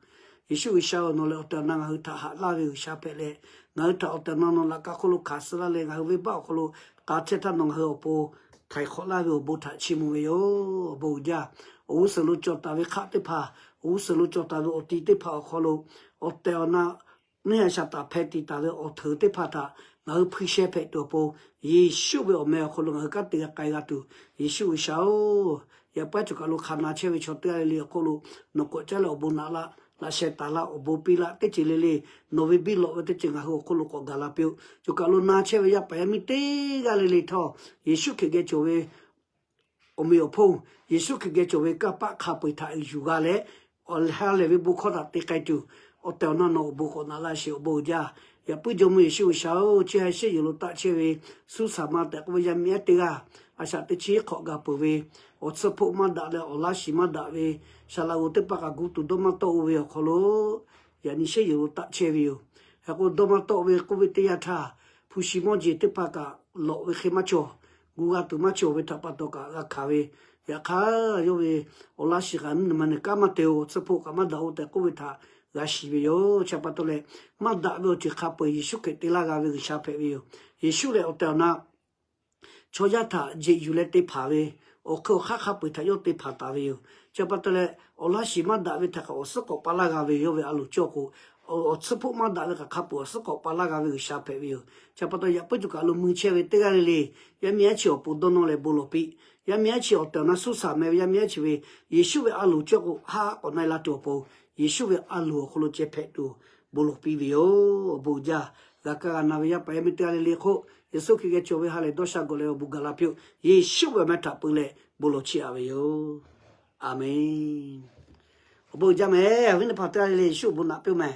Yeˍsuˆ G'uiˬsha-oˬ, nawˬ lehˬ awˬ tehˬ awˬ na ngaˬ hui htaꞈ haꞈ laˇ ve G'uiˬsha hpehꞈ leh, ngaˬ hui htaꞈ awˬ tehˬ awˬ na nawˬ laꞈ ka hk'oˆ lo hkanˍ suh laˇ leh ngaˬ hui venˇbaˆ awˬ hk'aw lo k'a chehˇ htaˇ nawˬ ngaˬ hui awˬ pon htaiˍ hk'awꞈ laˇ ve awˬ bon htaꞈ chiˇ mvuh ve yoˬ. Awˬ bon uiˍ jaˇ. Awˬ g'uˇ suhˍ lo cawˬ taˍ ve hk'aˆ teˇ hpaˍ, awˬ g'uˇ suhˍ lo cawˬ taˍ ve awˬ ti teˇ hpaˍ awˬ hk'aw lo, awˬ tehˬ awˬ na neˇ haiˬ shaˍ taˍ hpeh tiˍ taˍ ve awˬ hteuˍ teˇ hpaˍ htaꞈ ngaˬ hui hpui sheh hpehꞈ tuˬ awˬ pon, Yeˍsuˆ ve awˬ meh awˬ hk'aw lo ngaˬ hui kanˉ te g'a k'ai g'a tuˬ, Yeˍsuˆ G'uiˬsha-oˬ, yaꞈ puiˉ cawˬ kaˬ lo hk'a na chehˇ ve chaw teˇ g'aˇ le le awˬ hk'oˆ lo nawˬ k'awꞈ caˉ leh awˬ bon naꞈ laˇ, laꞈ sheh taˍ laˇ, awˬ bon piˇ laˇ, teˇ ceuˬ le le nawˬ ve biˇ lawꞈ ve teˇ ceuˬ ngaˬ hui awˬ hk'oˆ lo k'awꞈ gaˬ la piˇ-oˆ. Cawˬ kaˬ lo na chehˇ ve yaˇ paˍ yaˇ miˇ teˇ g'aˇ le le htawˇ, Yeˍsuˆ Hkriꞈ geh cawˬ ve awˬ meꞈ awˬ hponˇ, Yeˍsuˆ Hkriꞈ geh cawˬ ve kanˇ paˆ hk'a peu-eˬ htaꞈ yuˬ g'a leh, awˬ ha lehˬ ve bon hkawˇ htaꞈ te k'ai tuˬ, awˬ tehˬ awˬ na nawˬ awˬ bon k'awꞈ naꞈ laˇ sheˍ. Awˬ bon uiˍ jaˇ. Yaꞈ puiˉ Jawˇmawˇ Yeˍsuˆ G'uiˬsha-oˬ, chi ha sheˆ yuˬ lo taˆ chehˇ ve Suˇsaˍ ma tehꞈ k'oˆ ve yaˇ miˇ ehˉ teˇ g'aˇ, a shaꞈ teꞈ chiˉ hk'awꞈ gaˬ peuˬ ve, awˬ tsuhˇ hpoˆ maˇ daꞈ leh awˬ laˇ shiˍ maˇ daꞈ ve, saˍ laꞈ g'oˍ teˇ hpaˍ kaꞈ gu tuˬ dawˇ maˇ tawˆ-o ve awˬ hk'aw lo, yaꞈ nyi sheˆ yuˬ lo taˆ chehˇ ve yoˬ. Hk'e k'o dawˇ maˇ tawˆ ve k'oˆ ve teˇ yanˇ htaˇ, hpu shi mawˇ jeˬ teˇ hpaˍ kaꞈ lawꞈ ve hk'e maˇ cawˬ, gu g'a tuˬ maˇ cawˬ ve htaꞈ pa taw kaꞈ g'a hkanˍ ve, yaꞈ hk'aˇ yawˇ ve awˬ laˇ shiˍ kaꞈ mvuhˇ naw ma nyi kanˉ maˇ te-o, awˬ tsuhˇ hpoˆ kaꞈ maˇ daꞈ-o tehꞈ k'oˆ ve htaꞈ g'a shiˍ ve yoˬ. Chi pa taw leh, maˇ daꞈ ve awˬ ceuˬ hk'a peu-eˬ Yeˍsuˆ Hkriꞈ te laˇ g'a ve G'uiˬsha hpehꞈ ve yoˬ. Yeˍsuˆ lehˬ awˬ tehˬ awˬ na chaw yaˇ htaꞈ jeꞈ yuˬ leh te hpanˍ ve, awˬ hk'e awˬ hk'aˇ hk'a peu-eˬ htaꞈ yawˇ te hpanˍ taˍ ve yoˬ. Chi pa taw leh, awˬ laˇ shiˍ maˇ daꞈ ve htaꞈ kaꞈ awˬ suhˉ k'awꞈ pa laˇ g'a ve yawˇ ve a loˍ cawˇ k'o, awˬ tsuhˇ hpoˆ maˇ daꞈ ve kaꞈ hk'a peu-eˬ awˬ suhˉ k'awꞈ pa laˇ g'a ve G'uiˬsha hpehꞈ ve yoˬ. Chi pa taw yaꞈ puiˉ cawˬ kaˬ lo mui chehˇ ve teˇ g'aˇ le le, yaˇ miˇ ehˉ chi awˬ pon dawˇ nawˇ leh bon lawˬ piˇ. Yaˇ miˇ ehˉ chi awˬ tehˬ awˬ na Suˇsaˍ meh ve yaˇ miˇ ehˉ chi ve Yeˍsuˆ ve a loˍ cawˇ k'o haˆ k'awꞈ na-e la tuˬ awˬ pon, Yeˍsuˆ ve a loˍ awˬ hk'aw lo ceh hpehꞈ tuˬ bon lawˬ piˇ ve yoˬ. Awˬ bon uiˍ jaˇ. G'a kaˇ g'a na ve yaˇ paˍ yaˇ miˇ teˇ g'aˇ le le hk'oˆ, Yeˍsuˆ Hkriꞈ geh cawˬ ve ha lehˬ dawˇ sha gawˬ leh awˬ bon gaˬ la piˇ-oˆ. Yeˍsuˆ ve awˬ meh htaꞈ peu leh bon lawˬ chiˇ aꞈ ve yoˬ. Aˬmenˍ. Awˬ bon uiˍ jaˇ meh. Awˬ viˉ teˇ hpaˍ teˇ g'aˇ le le Yeˍsuˆ awˬ bon naꞈ piˇ-oˆ meh.